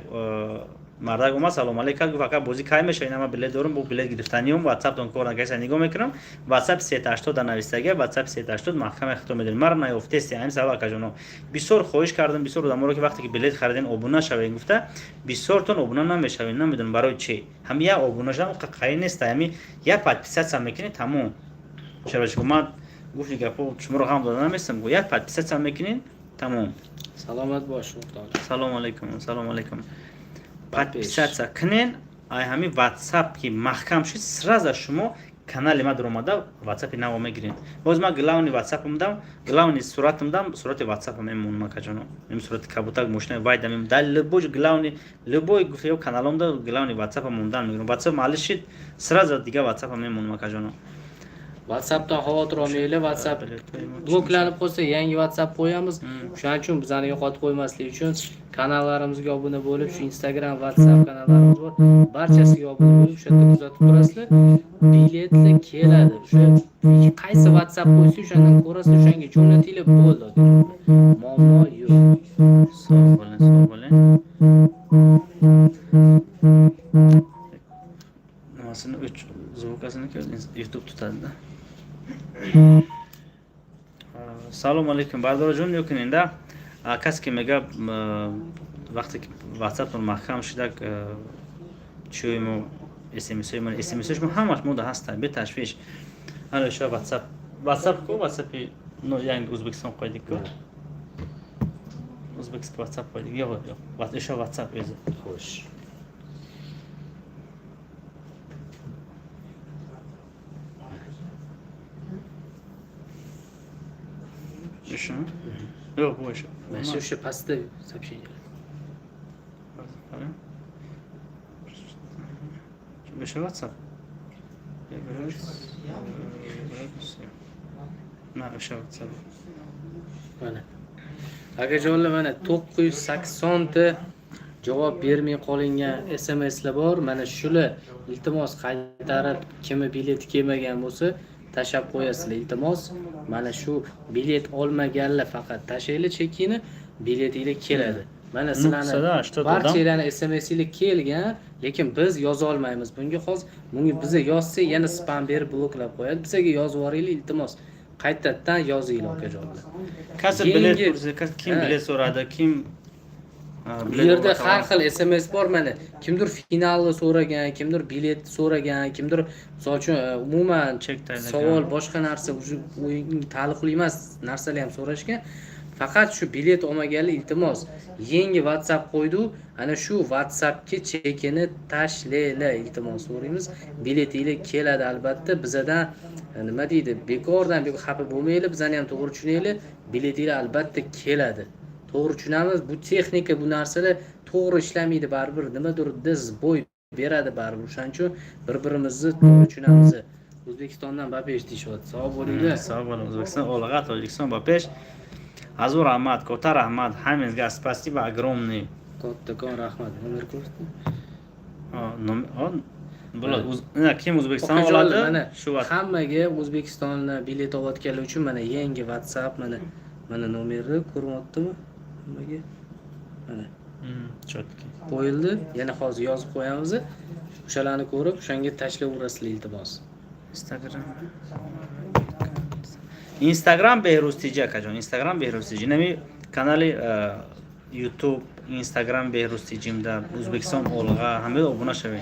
мардак омад, салом алейк кард, гуфт: «Ака, бозӣ кай мешава? Ина ман билет дорам, бо билет гирифтаниём, ватсаптон кор накарда, нигоҳ мекунам, ватсап 380 дар навистагия, ватсап 380 маҳкама, хито медонем, маро наёфтести». Ҳамин сабаб, акаҷоно, бисёр хоҳиш кардам бисёр одаморо, ки вақте ки билет хариден, обуна шавед гуфта, бисёртон обуна намешавед, намедонам барои чӣ. Ҳами як обуна шавам қаи неста, ҳами як подписаться мекунед, тамом. Чаро ман гуфти гапо шуморо ғам дода наместам, як подписаться мекунед, тамом. Саломат бош. Салому алайкум, салому алайкум. Подписаться кунен, ай ҳами ватсап ки маҳкам шуд, сразу шумо канали ма даромада, ватсапи наво мегиред. Боз ман главный ватсапам дам, главный суратам дам, сурати ватсапам мемонам, акаҷоно, ин сурати кабутак мошина вайда мем дар любой главный, любой гуфта ё каналом да главный ватсапам мондан мегирам. Ватсап маҳалли шид, сразу дига ватсапам мемонам, акаҷоно. WhatsAppdan xavotir olmanglar, WhatsApp bloklanib qolsa, yangi WhatsApp qo'yamiz. O'shaning uchun bizani yo'qotib qo'ymaslik uchun kanallarimizga obuna bo'lib, shu Instagram, WhatsApp kanallarimiz bor. Barchasiga obuna bo'lib, o'sha yerda kuzatib turasizlar. Biletlar keladi. O'sha qaysi WhatsApp qo'ysa, o'shandan ko'rasizlar, o'shanga jo'natinglar, bo'ldi. Muammo yo'q. Sog' bo'ling, sog' bo'ling. Nimasini o'ch, звук asini YouTube tutadi-da. Салому алейкум, бардораҷон, ёкунинда касе ки мега, вақте ки ватсаптон маҳкам шуда, чиёи смсои мо, смсои шумо ҳамаш мода ҳастанд, беташвиш. Ана ша ватсап, ватсап ку, ватсапи янги Ӯзбекистон қойдик ку, узбекский ватсап қойдик. Yo'q, yo'q, o'sha ватсап o'zi. Xo'sh. O'sha, yo'q, bu o'sha. Mana shu, o'sha pastda сообщение. O'sha WhatsApp. Mana o'sha WhatsApp. Mana. Akajonlar, mana 980 ta javob bermay qolingan SMSlar bor. Mana shular, iltimos, qaytarib, kimi bileti kelmagan bo'lsa, tashlab qo'yasizlar, iltimos. Mana shu bilet olmaganlar faqat tashlanglar chekini, biletinglar keladi. Mana sizlarni barchalarni SMSinglar kelgan, lekin biz yoza olmaymiz. Bunga hozir, bunga biza yozsak, yana spam berib bloklab qo'yadi. Bizga yozib yuboringlar, iltimos. Qaytadan yozinglar, akajonlar. Касе bilet, kim bilet so'radi, kim Bu yerda har xil SMS bor, mana. Kimdir finalni so'ragan, kimdir bilet so'ragan, kimdir, misol uchun, umuman savol, boshqa narsa, уже o'yinga taalluqli emas narsalar ham so'rashgan. Faqat shu bilet olmaganlar, iltimos, yangi WhatsApp qo'ydi, ana shu WhatsAppga chekini tashlanglar, iltimos so'raymiz. Biletinglar keladi albatta. Bizadan nima deydi, bekordan bekor xafa bo'lmanglar, bizani ham to'g'ri tushuninglar, biletinglar albatta keladi. To'g'ri tushunamiz, bu texnika, bu narsalar to'g'ri ishlamaydi baribir, nimadir сбой beradi baribir. O'shaning uchun bir-birimizni to'g'ri tushunamiz. O'zbekistondan ba pesh deyishyapti. Sog' bo'linglar. Sog' bo'ling. O'zbekiston olg'a, Tojikiston ba pesh. Ҳазор раҳмат, катта раҳмат, ҳаминга спасибо огромный. Kattakon rahmat. Nomer ko'rsatdi. Bo'ladi. Kim O'zbekiston oladi? Mana shu hammaga O'zbekistonni bilet olayotganlar uchun mana yangi WhatsApp, mana nomeri ko'rinyaptimi hammaga? Mana. Чётко. Qo'yildi. Yana hozir yozib qo'yamiz. O'shalarni ko'rib, o'shanga tashlayverasizlar, iltimos. Instagram. Instagram Behruz TJ, akajon. Instagram Behruz TJ. Nami kanali YouTube. Инстаграм Беҳрӯз Тиҷимда, Ӯзбекистон Олға, ҳамаи обуна шавед.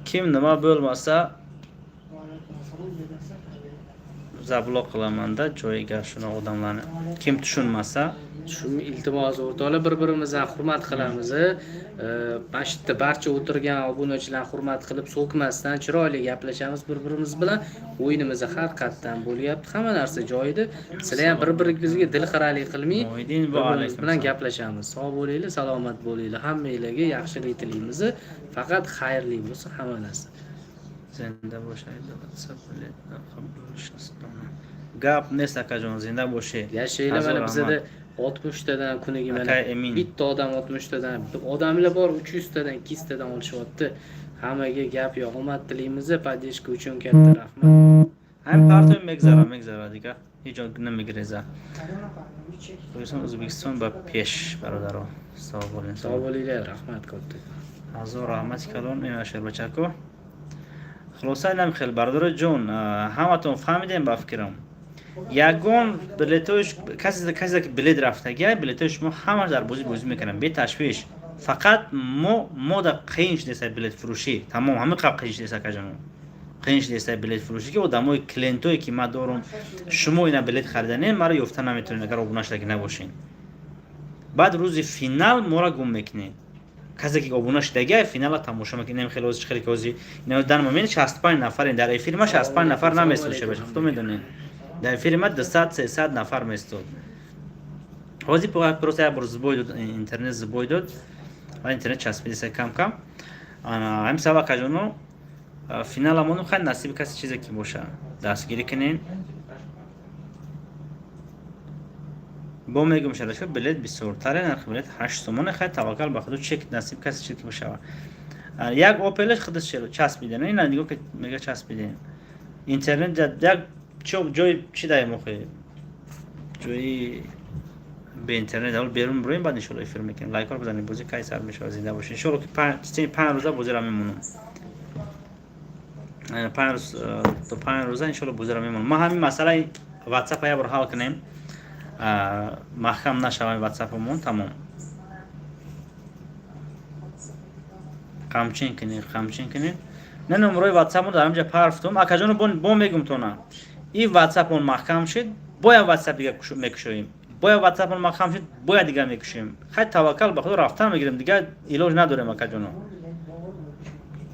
Ким nima bo'lmasa, заблок qilamanda joyiga shunaqa odamlarni. Kim tushunmasa. Shunga iltimos, o'rtoqlar, bir birimizni hurmat qilamiz. Mana shu yerda barcha o'tirgan obunachilarni hurmat qilib, so'kmasdan chiroyli gaplashamiz bir birimiz bilan. O'yinimiz har qatdan bo'lyapti, hamma narsa joyida. Sizlar ham bir biringizga dilxiralik qilmay, Muhiddin bir va birimiz alaykum bilan salom. gaplashamiz. Sog' bo'linglar, salomat bo'linglar. Hammanglarga yaxshilik tilaymiz. Faqat xayrli bo'lsin hamma narsa. Зинда бошед. Gap нест, akajon, зинда бошед. Yashanglar, Azor mana rahmat. bizada 60 tadan kuniga mana Aka Emin. bitta odam 60 tadan, odamlar bor 300 tadan, 200 tadan olishyapti. Hammaga gap yo'q, omad tilaymiz. Поддержка uchun katta rahmat. Ҳамин партои мегзара, мегзара, дига ҳеҷ ҷо намегиреза. Тоҷикистон, Ӯзбекистон ба пеш, бародаро, савоб bo'lин. Sog' bo'linglar, rahmat katta. Ҳазор раҳмати калон, ина шербачако. Хулоса, инам хел, бародаро ҷон, ҳаматон фаҳмидем ба фикрам. Ягон билетош касе ки билет рафтагия, билетои шумо ҳамаш дар бозӣ бозӣ мекунам, беташвиш. Фақат мо да қиин шудеста билетфурӯшӣ, тамом, ҳамин қаб қиин шудеста, акаҷоно, қиин шудеста билетфурӯшӣ, ки одамои клиентое ки ман дорум, шумо ина билет хариданем, маро ёфта наметавонед, агар обуна шудагӣ набошед. Баъд рӯзи финал моро гум мекунед. Касе ки обуна шудагия, финала тамошо мекунед. Хеле ози хеле ки ози дар момент 65 нафарем дар эфири ма, 65 нафар наместод, шебаша худо медонед, дар эфири ма 200, 300 нафар местод. Ҳозир просто як бор сбой дод интернет, сбой дод ва интернет часпидиса кам кам. Ҳамин сабаб, акаҷоно, финаламону хай, насиби касе чизе ки боша, дастгирӣ кунед. Бо мегум, шарашка, билет бисёртаре, нархи билет 8 сомоне. Хай, таваккал ба худо, чек насиб касе чизе ки бошава. Як опелеш худаш часпиден, ина нигоҳ ки мега часпидем интернет як ҷои чи даем, охи ҷои бе интернет ҳол берун бироем, баъд иншолло эфир мекунем. Лайкҳоро бизанед. Бозӣ кай сар мешавад? Зинда бошед. Иншолло ки 5 рӯза бозиро мемонам, 5 рӯз, то 5 рӯза иншолло бозиро мемонам. Ма ҳамин масъалаи ватсапа як бор ҳал кунем, маҳкам нашавам ватсапамон, тамом. Қамчин кунед, қамчин кунед. Не, номерои ватсапмо дар ҳамҷа парфтум, акаҷоно. Бо мегум тона, и ватсапон маҳкам шуд, бояд ватсап дига мекушоем, бояд ватсапон маҳкам шуд, бояд дига мекушоем. Хай, таваккал ба худо, рафтан мегирем, дига илоҷ надорем, акаҷоно.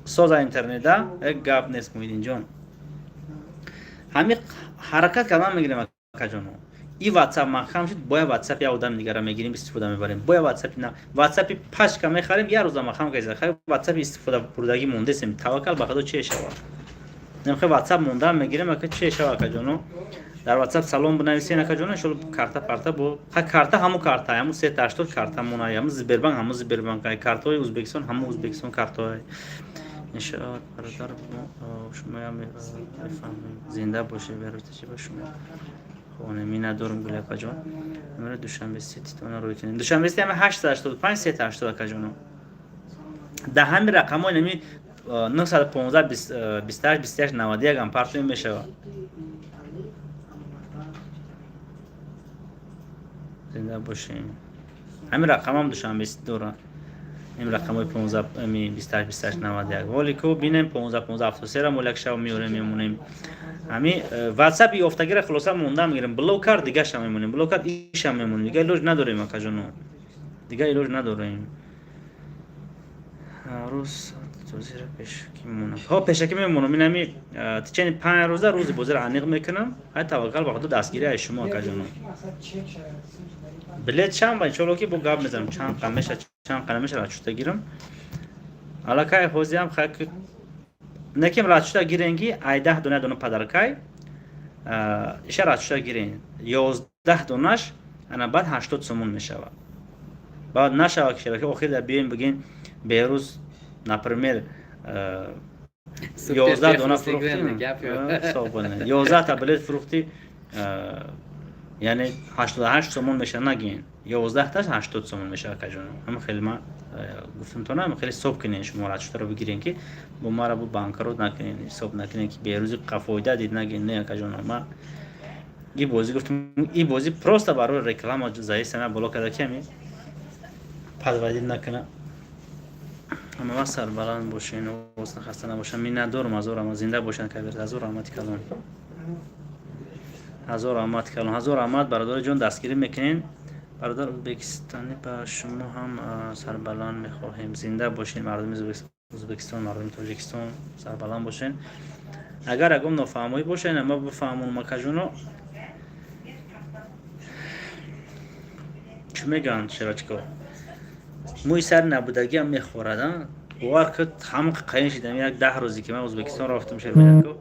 Соза интернета, як гап нест, Муҳиддинҷон. Ҳамин ҳаракат кардан мегирем, акаҷоно. И ватсап маҳкам шуд, бояд ватсап як одами дигара мегирем, истифода мебарем, бояд ватсапи на ватсапи пачка мехарем, як рӯза маҳкам кардем. Хай, ватсапи истифода бурдагӣ мондесем, таваккал ба худо, че шавад. Намхе ватсап мондан мегирем, ака, че шава, акаҷоно. Дар ватсап салом бинависен, акаҷоно, иншолло карта парта бо ха, карта ҳаму карта, ҳаму 380 карта мона, ҳаму Сбербанк, ҳаму Сбербанк, картаҳои Ӯзбекистон ҳаму Ӯзбекистон картаҳои. Иншоалло, бародар, шумоям мефаҳмем. Зинда бошед, берӯзтачи ба шумо хоне миннатдорум, гули акаҷон. Номери Душанбе Сититона рӯй кунем. Душанбе Сити ҳами 885 380, акаҷоно. Дар ҳамин рақамҳои нами 915 28 28 91 ам партоем мешавад. Зинда бошем. Ҳамин рақамам Душанбе Сити дорад, ин рақамҳои 15 28 28 91. Волико бинем, 15 15 73 мо як шаб меорем, мемонем. Ҳами ватсапи ёфтагира хулоса монда мегирем, блок кард, дигаша мемонем, блок кард, иша мемонем. Дига илоҷ надорем, акаҷоно, дига илоҷ надорем. Рӯз бозира пешакӣ мемонам, ҳо, пешакӣ мемонам. Ин ҳами течение 5 рӯза рӯзи бозира аниқ мекунам. Ҳай, таваккал ба худо, дастгирӣ аз шумо, акаҷоно. Билет чанд ба, иншолло ки бо гап мезанам, чанд қа меша, чанд қа намеша, расчёта гирам. Аллакай ҳозиам хай некем, расчёта гирен, ки ай 10 дона дона подаркай иша расчёта гирен, 11 донаш ана баъд 80 сомон мешавад. Баъд нашавад ки шабака охир дар биёем, бигин Беҳрӯз, например, 11 дона фурӯхтӣ, 11та билет фурӯхтӣ, яъне 88 сомон меша. Нагин, 11таш 80 сомон меша, акаҷон. Ҳама хеле ман гуфтам то на хеле ҳисоб кунен, шумо расчётаро бигирен, ки бо мара бо банкрот накунен, ҳисоб накунен, ки Беҳрӯзи қафоида дид, нагин. Не, акаҷон, ма И бозӣ гуфтам, и бозӣ просто барои реклама заисана боло карда, ки ами подводить накуна. Ҳама вақт сарбаланд бошен, овозна хаста набошан. Миннатдорум, ҳазор раҳмат, зинда бошанд, Кабир. Ҳазор раҳмати калон, ҳазор раҳмати калон, ҳазор раҳмат, бародари ҷон, дастгирӣ мекунен. Бародар ӯзбекистонӣ, ба шумо ҳам сарбаланд мехоҳем. Зинда бошед, мардуми Ӯзбекистон, мардуми Тоҷикистон, сарбаланд бошед. Агар ягон нофаҳмоӣ бошад, ма бифаҳмонам, акаҷоно. Чӣ мегӯянд, шерочко? Мӯи сари набудагиам мехӯрад. Бовар куд, ҳама қаин шидам. Як 10 рӯзе ки ман Ӯзбекистон рафтам, шербачако,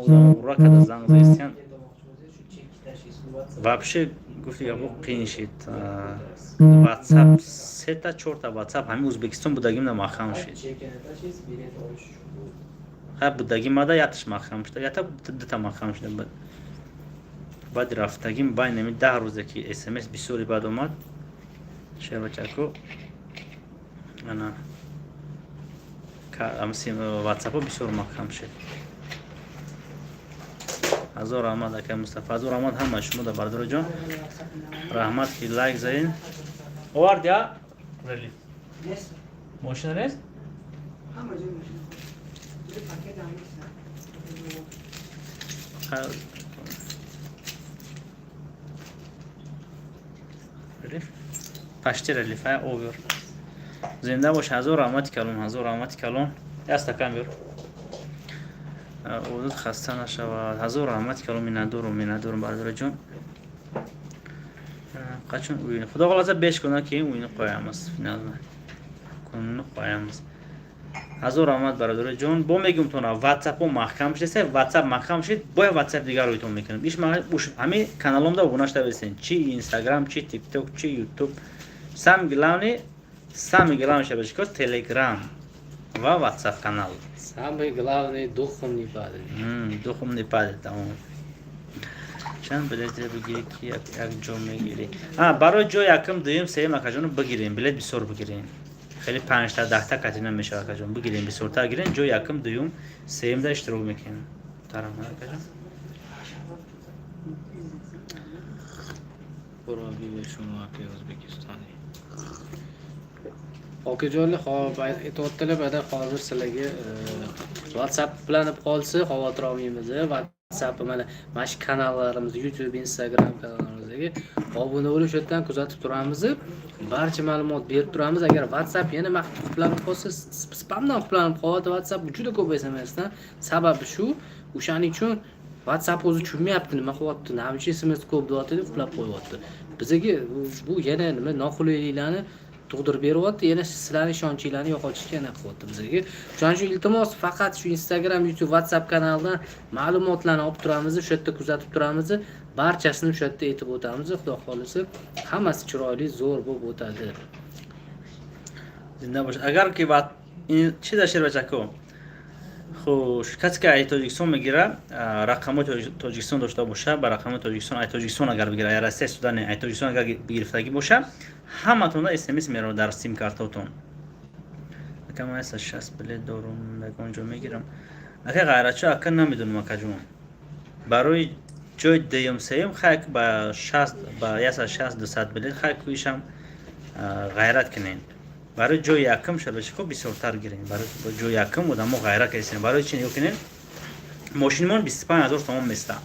одам ура када занг заистиян. Вообще, гуфти гапо, қиин шид. Ватсап сета, чорта ватсап ҳамин Ӯзбекистон будагим на маҳкам шид. Хай, будагим мада яташ маҳкам шуда, ята дута маҳкам шуда. Баъди рафтагим, байни ҳамин 10 рӯзе ки смс бисёре баъд омад, шербачако, ана ватсапҳо бисёр маҳкам шид. Ҳазор раҳмат, акай Мустафа, ҳазор раҳмат ҳамаи шумо да, бародари ҷон, раҳмат, ки лайк задин. Овардия релиф мошина нест? Ҳама ҷой мошина. Пакет ҳам нест. Релиф пашти релиф ай овер. Зинда бош, ҳазор раҳмати калон, ҳазор раҳмати калон. Як стакан биёр. Одат хаста нашавад. Ҳазор раҳмати калон, миннатдорум, миннатдорум, бародари ҷон. Qachon o'yin? Xudo xohlasa, 5 kundan keyin o'yinni qo'yamiz, finalni kunini qo'yamiz. Ҳазор раҳмат, бародари ҷон. Бо мегӯм тона, ватсапҳо маҳкам шудеса, ватсап маҳкам шуд, бояд ватсап дигар рӯйтон мекунем. Иш ҳамин каналомда обуна шуда бисен, чи Инстаграм, чи Тикток, чи Ютуб. Самый главный, самый главный, шабашко, Телеграм ва Ватсап канал. Самый главный, духом не падает. Духом не падает, тамом. Чанд билет бигирӣ, ки як ҷо мегирӣ? Барои ҷо якум, дуюм, сеюм, акаҷону, бигирем, билет бисёр бигирем. Хеле панҷта, 10та кати намешавад, акаҷон. Бигирем, бисёртар гирем, ҷои якум, дуюм, сеюмда иштирок мекунем. Тарамад, акаҷон. Qurobiyga шумо, aka o'zbekistonlik okajonlar, hop, aytyaptilar. Mana hozir sizlarga WhatsApp bilanib qolsa, xavotir olmaymiz. WhatsApp, mana shu kanallarimiz, YouTube, Instagram kanallarimizga obuna bo'lib, o'sha yerdan kuzatib turamiz, barcha ma'lumot berib turamiz. Agar WhatsApp yana qulflanib qolsa, spamdan qulflanib qolyapti WhatsApp, juda ko'p smsdan. Sababi shu, o'shaning uchun WhatsApp o'zi tushunmayapti, nima qilyapti, nima uchun sms ko'p deyapti deb qulflab qo'yyapti. Bizaga bu yana nima noqulayliklarni tug'dirib beryapti, yana sizlarni ishonchinglarni yo'qotishga anaqa qilyapti bizga. Shuning uchun, iltimos, faqat shu Instagram, YouTube, WhatsApp kanalidan ma'lumotlarni olib turamiz, o'sha yerda kuzatib turamiz, barchasini o'sha yerda aytib o'tamiz. Xudo xohlasa, hammasi chiroyli, zo'r bo'lib o'tadi. Зинда бош. Агар ки чиза, шербачако, хуш, касе ки ай Тоҷикистон мегира, рақамҳои Тоҷикистон дошта боша, ба рақамҳои Тоҷикистон, ай Тоҷикистон агар бигира, ай Россия суда не, ай Тоҷикистон агар гирифтагӣ боша, ҳаматонда смс меравад дар сим картотон. Ака, ман 60 билет дорум, ягон ҷо мегирам? Ака Ғайратчо, ака, намедонам, акаҷон. Барои ҷои дуюм, сеюм, хай, ба 60, ба 160, 200 билет, хай, кӯишам ғайрат кунем. Барои ҷои якум, шабашико, бисёртар гирем. Барои ҷои якум одамо ғайрат кардем. Барои чи? Нигоҳ кунем, мошинмон 25 000 сомон места.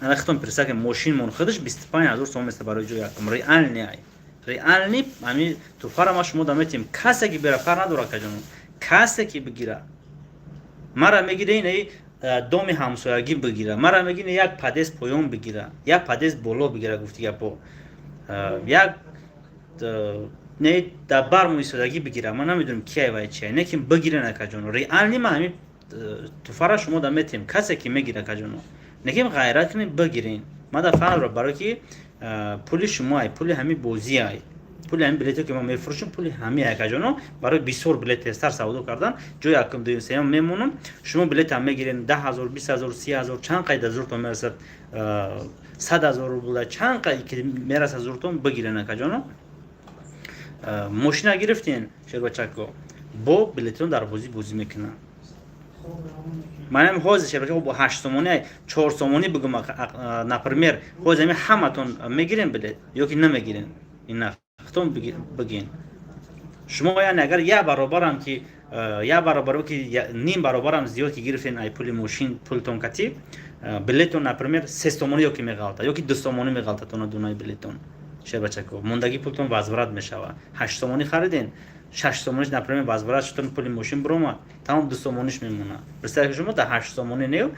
Ана хитон присак, мошинмон худаш 25 000 сомон места барои ҷои якум. Реальный ай, реальный ҳами туҳфара ма шумо даметем. Касе ки бира, фарқ надора, акаҷоно, касе ки бигира, мара мегире, инаи доми ҳамсоягӣ бигира, мара мегире, як подъезд поён бигира, як подъезд боло бигира, гуфти гапо, як не дар бар муисодагӣ бигира, ман намедонам кияй вай чия, не ки бигирен, акаҷоно. Реальный ма ҳами туҳфара шумо даметем, касе ки мегира, акаҷоно, неким ғайрат кунем, бигирен. Ма дар фарқ надорам, барое ки пули шумоай, пули ҳами бозиай, пули ҳами билете ки мо мефурӯшем, пули ҳами, акаҷоно. Барои бисёр билет тезтар савдо кардан, ҷои якум, дуюм, сеюм мемонам, шумо билетам мегирен, 10 000, 20 000, 30 000, чанд қайда зуртон мерасад, 100 000 рубла, чанд қай ки мерасад зуртон, бигирен, акаҷоно. Мошина гирифтен, шербачако, бо билетон дар бозӣ бозӣ мекунанд. Манам ҳозир, шербача, бо 8 сомонӣ, 4 сомонӣ бигум, например, ҳозир ами ҳаматон мегирем билет ё ки намегирем? Ина худтон бигин шумо. Яъне агар як баробарам ки, як баробар ки ним баробарам зиёд ки гирифтен ай пули мошин, пултон кати билетон, например, 3 сомонӣ ё ки меғалта, ё ки 2 сомонӣ меғалта тона дунаи билетон, шербачако, мондагӣ пултон возврат мешава. 8 сомонӣ хариден, 6 сомониш, например, возврат шудон, пули мошин биромад, тамом, 2 сомониш мемонад. Представь, шумо да 8 сомонӣ не,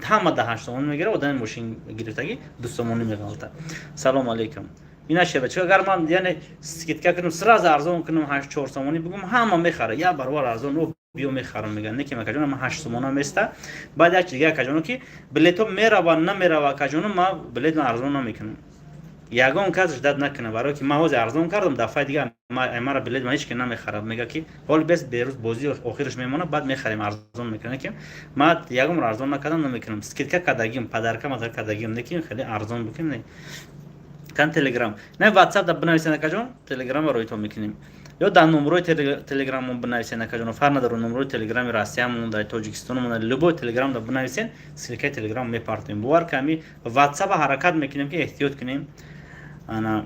ҳама да 8 сомонӣ мегира, одами мошин гирифтагӣ 2 сомонӣ меғалта. Салому алейкум. Ина, шербачако, агар ман, яъне, скидка кунам, сразу арзон кунам, ҳашт 4 сомонӣ бигум, ҳама мехара, як баробар арзон, о биё мехарам меган. Не ки, акаҷон, ман 8 сомона места. Баъд як чиз дига, акаҷоно, ки билетҳо мерава, намерава, акаҷоно, ман билет арзон намекунам. Ягон кас ждать накунад, барое ки ман ҳозир арзон кардам, дафъаи дига мара билет ман ҳеч ки намехарад. Мега ки ҳоли бес берӯз бозӣ охираш мемонад, баъд мехарем, арзон мекунем. Ки ман ягон бор арзон накардам, намекунам. Скидка кардагим, подарка мадар кардагим, не ки хеле арзон бикунем. Не кан Телеграм, не Ватсап да бинависен, акаҷон, Телеграма роитон мекунем ё дар номрои Телеграммон бинависен, акаҷон, фарқ надорад, номрои Телеграми Россиямон, дар Тоҷикистонмон, любой Телеграм да бинависен, ссылкаи Телеграм мепартоем. Бовар ки ами Ватсапа ҳаракат мекунем ки эҳтиёт кунем. Ана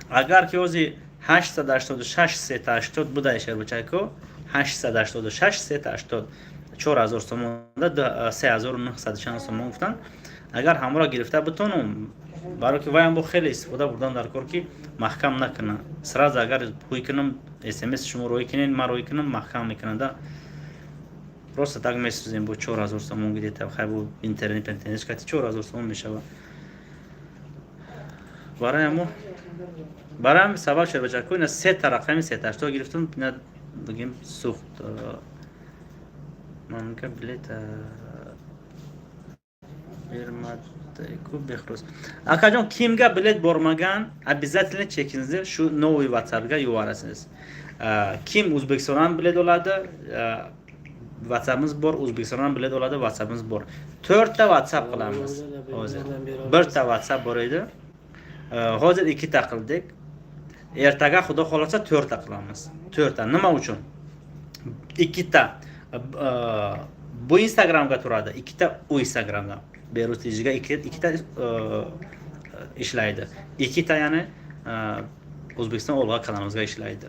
агар ки ҳози 886 380 будай, шербачако, 886 380, 4000 сомон да 3900 чанд сомон гуфтанд. Агар ҳамора гирифта битонум, баро ки ваям бо хеле истифода бурдан дар кор, ки маҳкам накунад сразу. Агар ҳуй кунам, смс шумо рӯй кунед, ман рӯй кунам, маҳкам мекунада. Просто так месӯзем бо 4000 сомон где-то. Хай, бо интернет кати 4000 сомон мешавад. Барои ҳамо, барои ҳами сабаб, шербачако, ина сета рақами сеташто гирифтум, ина бигем, сӯхт. Мамка билет бермадку бехрӯз. Акаҷон, кимга билет бормаган, обязательно чекинgizni shu новый Ватсапга yuborasiz. Ким O'zbekistondan билет oladi, Ватсапimiz bor, O'zbekistondan билет oladi, Ватсапimiz bor. To'rtta WhatsApp qilamiz hozir. Birta WhatsApp bor edi, hozir ikkita qildik, ertaga, xudo xohlasa, to'rtta qilamiz. To'rtta nima uchun? Ikkita bu Instagramga turadi, ikkita u Instagramda, Berus TGga ikkita ishlaydi, ikkita, ya'ni, O'zbekiston olg'a kanalimizga ishlaydi.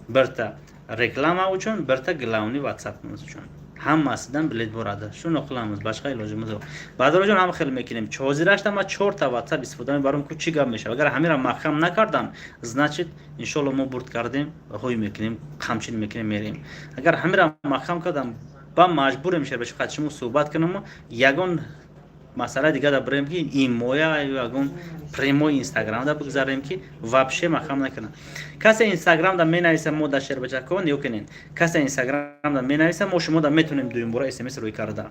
Birta reklama uchun, birta главный WhatsAppimiz uchun. Hammasidan bilet boradi, shuni qilamiz, boshqa ilojimiz yo'q. Бадрожон, ҳам хел мекунем. Ҳозирашта ма чорта WhatsApp истифода мебарам ку чӣ гап мешавад? Агар ҳамира маҳкам накардам, значит, иншолло, мо бурд кардем, ҳой мекунем, қамчин мекунем, мерем. Агар ҳамира маҳкам кардам, ба маҷбурем, шербача, шумо суҳбат кунам, ягон масъала дига да бирем, ки имоя ягон прямой Инстаграм да бигзарем, ки вообще маҳкам накунам. Касе Инстаграм да менависа, мо да, шербачакон, ё кунен, касе Инстаграм да менависа, мо шумо да метонем дуюмбора смс рӯй карда,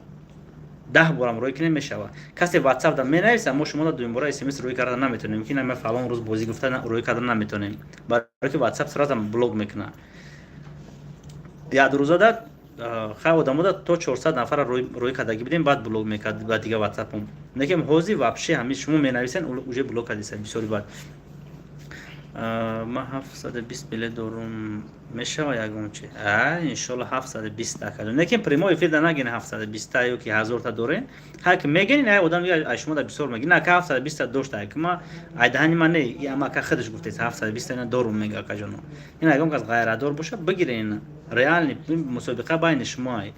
10 борам рӯй кунем, мешава. Касе Ватсап да менависа, мо шумо да дуюмбора смс рӯй карда наметонем, ки нама фалон рӯз бозӣ гуфта рӯй карда наметонем, барои ки Ватсап сразу блок мекунад. Як рӯза да хай одамода то 400 нафара рӯй кардагӣ будем, баъд блок мекард ба дига Ватсапом. Лекин ҳозир вообще ҳами шумо менависен, уже блок кардиса бисёри. Баъд ман 720 билет дорум, мешава ягон чи? Иншолло, 720-та кардем, лекин прямой эфир да нагин 720-та ё ки 1000-та дорем. Ҳар ки мегирин, ай одам ай шумо да бисёр мегин, ака 720-та дошта, ай ки ма ай даҳани ман не, ама ака худаш гуфтест, 720-та ина дорум мега. Акаҷоно, ин ягон кас ғайратдор боша, бигирен. Ина реальный мусобиқа байни шумо. Ай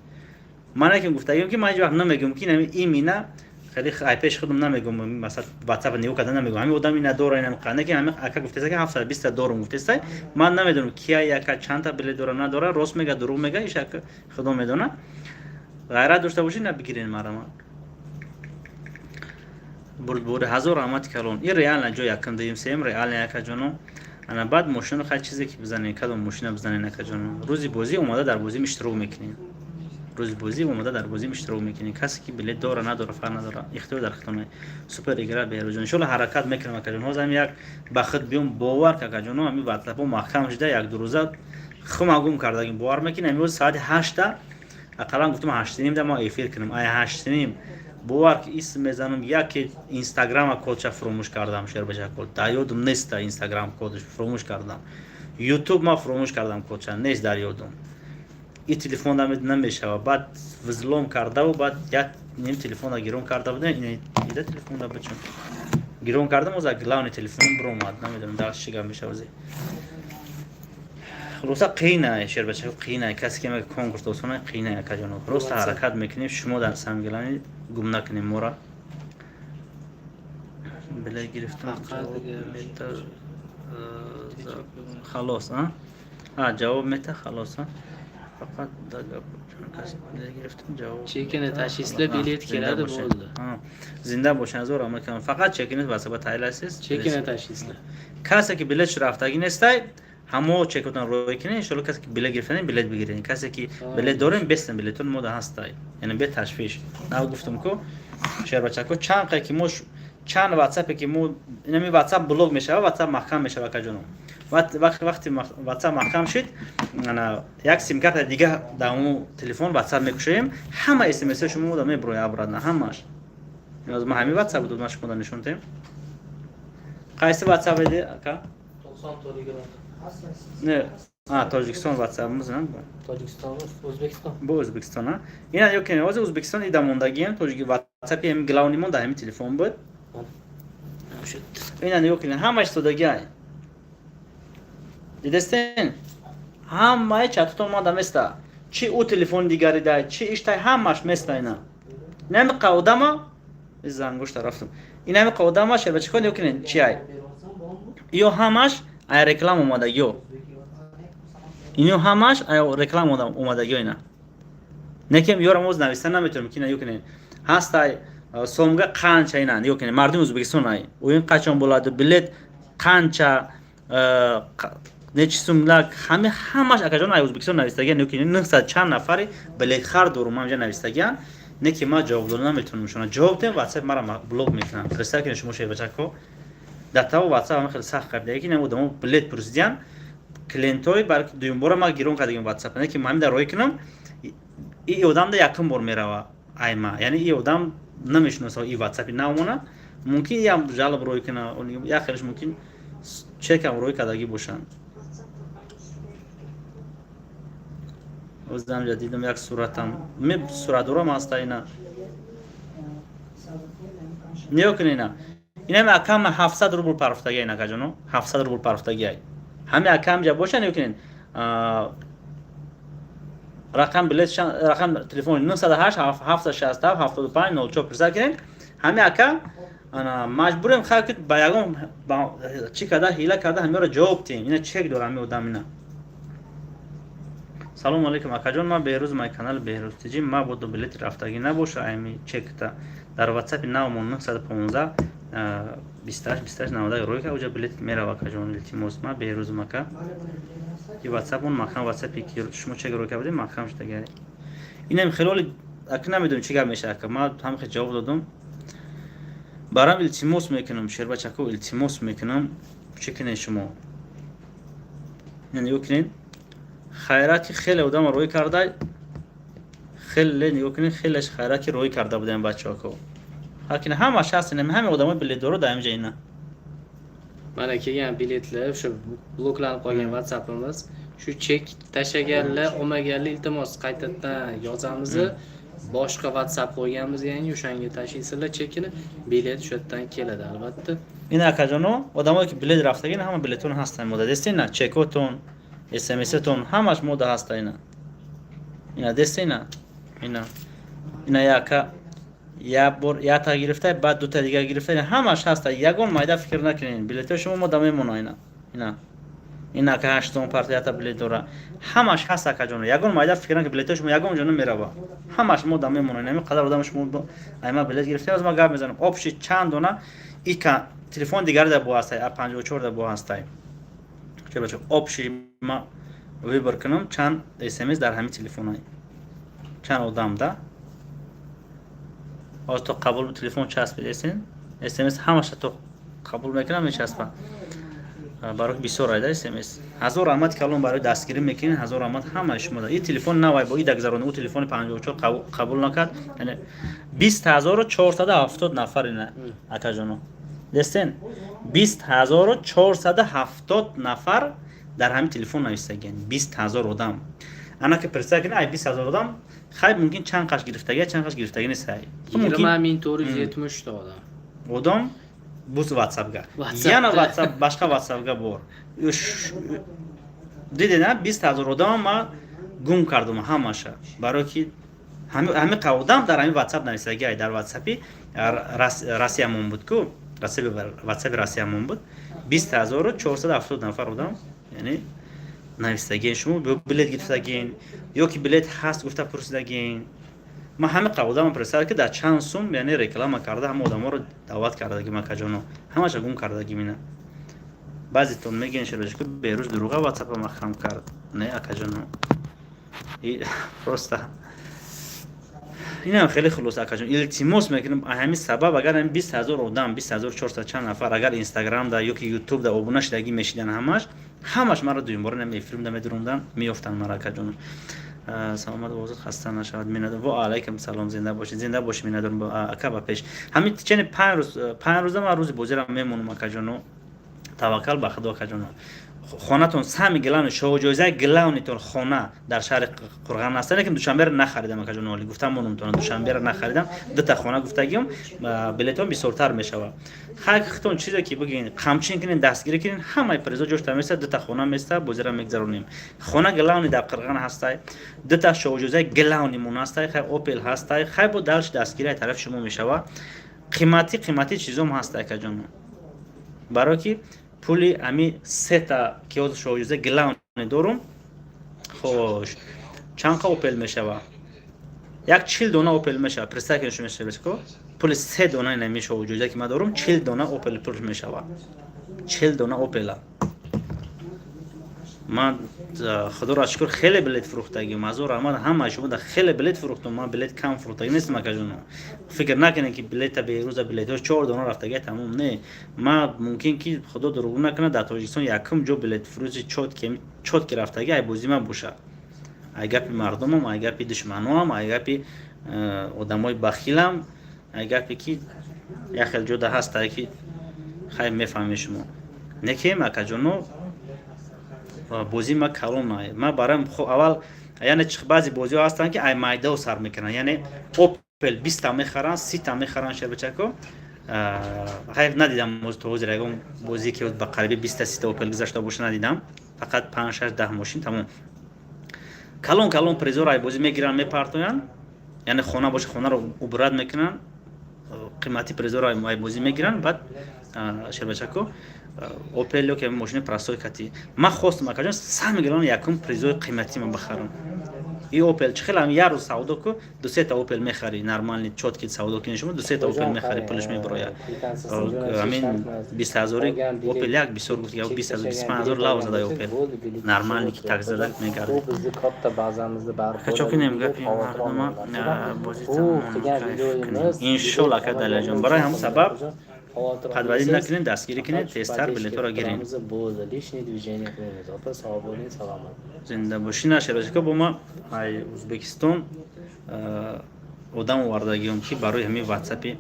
ман яким гуфтагим, ки ман ҳеҷ вақт намегӯм, ки имина хеле ай пеш худам намегӯм, масалан, Ватсап нигоҳ карда намегӯм, ҳамин одам ина дора, ина не, ки ҳамин ака гуфтеста, ки 720-та дорум гуфтеста. Ман намедонам, кия яка чандта билет дора, надора, рост мега, дурӯғ мега, иш ака худо медона. Ғайрат дошта бошед, на бигирен марама. Бурдбори, ҳазор раҳмати калон. Ин реально ҷо якум, дуюм, сеюм реально, якаҷоно. Ана баъд мошинаро хай чизе ки бизанем, кадом мошина бизанем, акаҷоно? Рӯзи бозӣ омода дар бозим иштирок мекунем, рӯзи бозӣ омода дар бозим иштирок мекунем. Касе ки билет дора, надора, фарқ надора, ихтиёр дар хитона. Супер игра, Беҳрӯҷон, иншолло, ҳаракат мекунам, акаҷон. Ҳозир ҳам як ба худ биём. Бовар ка, акаҷоно, ҳами Ватсапо маҳкам шуда, як ду рӯза хума гум кардагим. Бовар мекунем, имрӯз соати 8-та ақаллан гуфтам, 8:30 да ма эфир кунам. Ай 8:30, бовар ки, исм мезанам, яке Инстаграма кодша фуромӯш кардам, шербачакол, дар ёдум неста. Инстаграм кодш фуромӯш кардам, Ютуб ма фуромӯш кардам, кодша нест дар ёдум. И телефон намешава. Баъд взлом кардаву, баъд як ним телефона гирон карда будем. Ида телефон да бачам гирон кардам, оза главный телефон биромад. Намедонам, дальше чӣ гап мешава. Хулоса, қиина, шербача, қиина. Касе ки конкурс достона, қиина, акаҷоно. Просто ҳаракат мекунем, шумо дар самгилани гум накунем мора. Билет гирифтам, мета, халос. А ҷавоб мета, халос. Фақат гирифтам, ҷавоб. Chekini tashlaysizlar, bilet keladi, bo'ldi. Зинда бошен, ҳазор раҳмат кунам. Фақат чекини васаба тайласиз. Chekini tashlaysizlar. Касе ки билет рафтагӣ нестай, ҳамо чекотон рой кунед, иншоалло. Касе ки билет гирифтанем, билет бигиред. Касе ки билет дорем, бестен, билетон мода ҳастай, яъне бе ташвиш. Нав гуфтам ку, шербачако, чанд қай ки мо, чанд ватсапе ки мо, инами ватсап блок мешава, ватсап маҳкам мешава, акаҷоно. Вақти ватсап маҳкам шид, як симкарта дига дар он телефон ватсап мекушоем, ҳама смс шумо мода меброя обратно, ҳамаш. Ма ҳамин ватсап буд, ма шумо нишон дем. Қайси ватсап еди, ака? Не, а Тоҷикистон ватсап музан. Tojikiston, O'zbekiston. Бо O'zбекистон, а? Ина ёки ҳозир O'zбекистон ида мондагием, тоҷики ватсапи ҳами главный мон дар ҳами телефон буд. Ина нигоҳ кунед, ҳамаш содагиай. Дидестен? Ҳамаи чатотон мада места. Чи ӯ телефони дигари дай, чи иштай, ҳамаш места ина. Инами одама зангушта рафтам. Инами одама, шербачако, нигоҳ кунед, чи ай? Ё ҳамаш ай реклама омадагиё. Ино ҳамаш ай реклама омадагиё ина. Некем ёрам оз нависта наметавонем ки нигоҳ кунед. Ҳастай сомга қанча, ина нигоҳ кунед, мардуми Ӯзбекистон ай. Оин қачон болады, билет қанча, нечи сумлак, ҳами ҳамаш, акаҷон, ай Ӯзбекистон навистагиан. Нигоҳ кунед, 900 чанд нафари билетхар дорум ҳамҷа навистагиан. Не ки ман ҷавоб дода наметавонам шумо. Ҷавоб дем, ватсап мара блок мекунам. Представь кунед шумо, шербачако, дар таво ватсап ҳама хеле сахт қабида, ки одамо билет пурсидиян, клиентҳои балки дуюмбора ма гирон кардагим ватсап. Не ки ҳамин дар роҳӣ кунам, и одам да якум бор мерава айма, яъне и одам намешиноса, и ватсапи наомона, мумкин иам жалоб рӯй куна, як хелеш мумкин чекам рӯй кардагӣ бошанд. Озамҷа дидам як суратам, суратдорам ҳаста, ина нигоҳ кун, ина инами акам 700 рубл парфтаги, ина, акаҷоно, 700 рубл парфтаги. Ҳами акамҷа боша, нигоҳ кунед, рақам билет, рақам телефони 908 767 75 04 пурсад кунед. Ҳами ака маҷбурем хай ки ба ягон чӣ карда, ҳила карда, ҳамиро ҷавоб диҳем. Ина чек дора ҳами одам ина. Салому алейкум, акаҷон, ман Беҳрӯз, май канали Беҳрӯз тиҷи. Мабодо билети рафтагӣ набоша, ами чекта дар ватсапи навмон 915 28 28 91 рӯй ка, уҷа билет мерава, акаҷон, илтимос. Ман Беҳрӯзм, ака. Ки ватсап он маҳкам, ватсапи ки шумо чек рӯй кардем, маҳкам шудага. Инам хелоли ака, намедонем чӣ гап меша, ака. Ман ҳам хел ҷавоб додум. Барам илтимос мекунам, шербачако, илтимос мекунам, чӣ кунед шумо? Нигоҳ кунед, хайрати хеле одама рӯй карда, хеле, нигоҳ кунед, хелеш хайрати рӯй карда будем, бачаҳоко. Ҳакин ҳамаш ҳаст, ҳами одамои билетдоро дар ҳамиҷа ина. Mana kelgan biletlar, o'sha bloklanib qolgan WhatsAppimiz. Shu chek tashlaganlar, olmaganlar, iltimos, qaytadan yozamiz. Boshqa WhatsApp qo'yganmiz yangi, o'shanga tashlaysizlar chekini, bilet o'sha yerdan keladi albatta. Ина, акаҷоно, одамое ки билет рафтагӣ, ҳама билетон ҳастан мода, дестена, чекотон, смсатон, ҳамаш мода ҳаста ина. Ина дестена, ина ина яка як бор якта гирифта, баъд дута дигар гирифта, ина ҳамаш ҳаста. Ягон майда фикр накунед, билетҳои шумо мода мемона. Ина, ина, ин ака ҳаштон парта якта билет дора, ҳамаш ҳаст, акаҷоно. Ягон майда фикр накунед, билетҳои шумо ягон ҷо намерава, ҳамаш мода мемона. Ина қадар одам шумо айма билет гирифта, аз ма гап мезанам. Общий чанд дона ика телефон дигар да бо ҳастай, а 54 да бо ҳастай. Ча общий ма выбор кунам, чанд смс дар ҳамин телефонай, чанд одам да ҳозир то қабул телефон часпидесин, смс ҳамаша то қабул мекунам, мечаспа, барои бисёр айда смс. Ҳазор раҳмат калон барои дастгирӣ мекунед, ҳазор раҳмат ҳамаи шумо. И телефон навай бо и дагзарони, ӯ телефони 54 қабул накард. Яъне 20 470 нафар ина, акаҷоно, дестен, 20 470 нафар дар ҳамин телефон навистагиан, 20 000 одам. Ана ки представь кунед, ай 20 000 одам, хай, мумкин чанд қаш гирифтагия, чанд қаш гирифтаги нест. 20 473 ta odam. Одам буз ватсапга, яна ватсап, башқа ватсапга бор. Дидена, 20 000 одам ма гум кардум ҳамаша, барое ки ҳами одам дар ҳами ватсап нависаги. Дар ватсапи Россиямон буд ку, ватсапи Россиямон буд, 20 470 нафар одам, яъне навистагин: шумо билет гирифтагин ё ки билет ҳаст гуфта пурсидагин. Ман ҳами одам представь ки дар чанд сум, яъне реклама карда, ҳама одаморо даъват кардаги, макаҷоно, ҳамаша гум кардаги. Мина баъзетон мегӯен: шербачако, Берӯз дурӯға ватсапа махам кард. Не, акаҷоно, просто инам хеле хулоса. Акаҷон, илтимос мекунам, ҳамин сабаб, агар ҳамин 20 000 одам, 20 400 чанд нафар, агар Инстаграмда ё ки Ютубда обуна шудагӣ мешидан, ҳамаш, ҳамаш маро дуюмбора нам эфирмда медурумдан, меёфтанд мара. Акаҷон, саломат бозад, хаста нашавад. Миннатдор. Во алайкум салом, зинда бошед, зинда бошед. Миннатдорм, ака. Ба пеш ҳамин течение 5 рӯз, 5 рӯза ман рӯзи бозиро мемонам, акаҷоно. Таваккал ба Худо, акаҷоно. Хонатон, самый главный, шоҳҷоизаи главный тон хона дар шаҳри Қурған аст. Лекин Душанберо нахаридам, акаҷон, оли гуфтам, монумтон, Душанберо нахаридам. Дута хона гуфтагиам, билетон бисёртар мешавад. Хай, хитон чизе ки бигӯен, қамчин кунен, дастгирӣ кунен, ҳамаи призо ҷошта места, дута хона места, бозира мегзаронем. Хона главный дар Қирған ҳастай, дута шоҳҷоизаи главный мон ҳастай, хай, Опел ҳастай, хай, бо дальше дастгирии тарафи шумо мешавад. Қиматӣ, қиматӣ чизом ҳастай, акаҷон, барое ки пули ами сета ки ҳозир шоҳҷоиза главный дорум. Хош, чанд қа Опел мешава? Як 40 дона Опел мешава. Представь кунед шумо, пули се дона нами шоҳҷоиза ки ман дорум, 40 дона Опел пул мешава, 40 дона Опела. Ман, худоро шукр, хеле билет фурӯхтагим. Азор раҳмат ҳама шумо да, хеле билет фурӯхтум. Ман билет кам фурӯхтагӣ нестам, акаҷоно. Фикр накунед, ки билета берӯза билетҳо чор дона рафтагия, тамом. Не, ман мумкин ки, Худо дурӯғ накунад, дар Тоҷикистон якум ҷо билетфурӯши чёткий рафтагӣ ай бозӣ ман бошад. Ай гапи мардумам, ай гапи душманоам, ай гапи одамои бахилам, ай гапе ки як хел ҷода ҳастае, ки хай, мефаҳмед шумо. Некем, акаҷоно, бозӣ ма калон. Ма барои аввал, яъне баъзе бозиҳо ҳастанд, ки ай майдао сар мекунанд, яъне Опел 20-та мехаранд, 30-та мехаранд, шербачако. Хайр, надидам то ҳозир ягон бозие ки ба қариби 20-та, 30-та Опел гузашта боша, надидам. Фақат панҷ, шаш, 10 мошин, тамом. Калон калон призоро ай бозӣ мегиранд, мепартоянд, яъне хона боша, хонаро убрать мекунанд, қимати призоро ай бозӣ мегиранд. Баъд, шербачако, Опел ё ки мошини простой кати ман хостам, акаҷон, самый главный, якум призои қиматӣ ман бихарам и Опел. Чӣ хеле як рӯз савдо ку, ду сета Опел мехарӣ, нормальный, чёткий савдо кунӣ шумо, ду сета Опел мехарӣ, пулаш мебирояд. Ҳамин 20 ҳазори Опел як бисёр гуфт, 20 000, 25 000 лав задай Опел нормальный, ки так зада мегардад. Качо кунем гапи мардума, бозӣ иншолла, ака Даляҷон. Барои ҳамон сабаб подводить накунед, дастгирӣ кунед, тезтар билетҳоро гиред. Лишний движение qilmaymiz, opa, sog' bo'ling, salomat. Зинда бошӣ. Нашерашика, бо ма ай Ӯзбекистон одам овардагиём, ки барои ҳамин ватсапи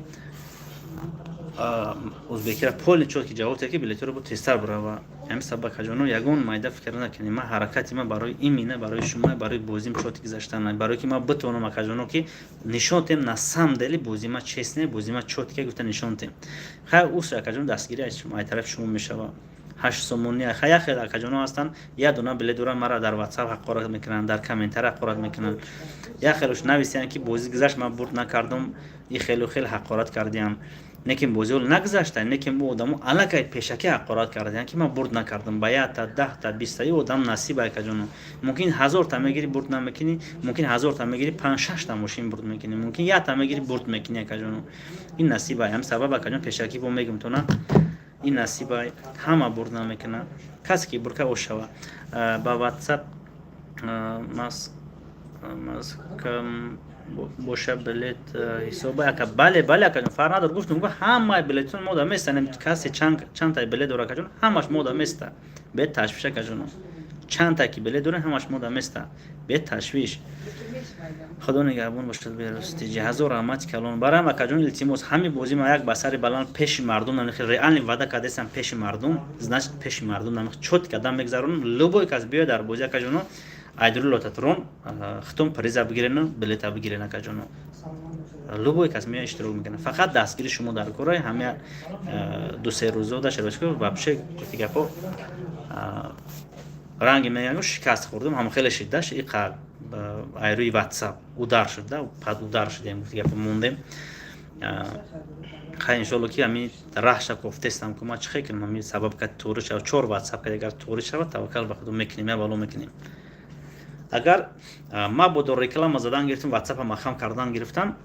ӯзбекира полный чёткий ҷавоб дед, ки билетҳоро бо тезтар бурава. Ҳамин сабаб, акаҷоно, ягон майда фикр накунед. Ман ҳаракати ман барои имина, барои шумо, барои бозим чёткий гузаштан, барое ки ман битавонам, акаҷоно, ки нишон тем, на самом деле бози ма честный, бози ма чёткий гуфта нишон тем. Хайр, ус, акаҷон, дастгирӣ ай тарафи шумо мешава. 8 сомонӣ. Хай, як хел акаҷоно ҳастанд, як дона билет доранд, мара дар ватсап ҳақорат мекунанд, дар комментарий ҳақорат мекунанд. Як хелош нависиянд, ки бозӣ гузашт, ман бурд накардам, и хелу хел ҳақорат кардиям. Некин бозиҳо нагузашта, некин бо одамо аллакай пешакӣ ҳақорат кардиям, ки ман бурд накардам. Ба якта, 10-та, 20-та и одам насиб, акаҷоно. Мумкин 1000-та мегирӣ, бурд намекунӣ, мумкин 1000-та мегирӣ, панҷ, шашта мошин бурд мекунӣ, мумкин якта мегирӣ, бурд мекунӣ, акаҷоно. Ин насиба. Ҳам сабаб, акаҷон, пешакӣ бо мегум тона, ин насиба, ҳама бурд намекунад. Касе ки бурд ка шава. Ба ватсап маскам боша билет ҳисоба, ака? Бале, бале, акаҷон, фарқ надор. Гуфтум, ҳамаи билетон мода местанем. Касе чандтаи билет дора, акаҷон, ҳамаш мода места, бе ташвиш. Акаҷоно, чандта ки билет дорем, ҳамаш мода места, бе ташвиш. Худо нигаҳбон бошад. Беростиҷи, ҳазор раҳмати калон барам, акаҷон. Илтимос, ҳамин бозӣ ма як ба сари баланд пеши мардум намихе реально ваъда кардесам пеши мардум, значит, пеши мардум намих чёткий кадам мегзаронам. Любой кас биёяд дар бозӣ, акаҷоно. Айдури лотатрон хитон приза бигирену билета бигирен, акаҷоно. Любой кас мея, иштирок мекунад, фақат дастгири шумо дар кора. Ҳама 2-3 рӯзо да, шербачако, вообще гуфти гапо ранги меган, шикаст хӯрдам, ҳам хеле шиддаш иқа айрӯи Ватсап удар шуд да, пад удар шудем, гуфти гапо мондем. Хай, иншолло, ки ҳами раҳша кофтестам, ку ма чӣ хел кунам, ҳами сабаб ка туғри шава. Чор Ватсап ка агар туғри шава, таваккал ба Худо мекунем, я бало мекунем. Агар мабодо реклама задан гирифтам, Ватсапа махам кардан гирифтам,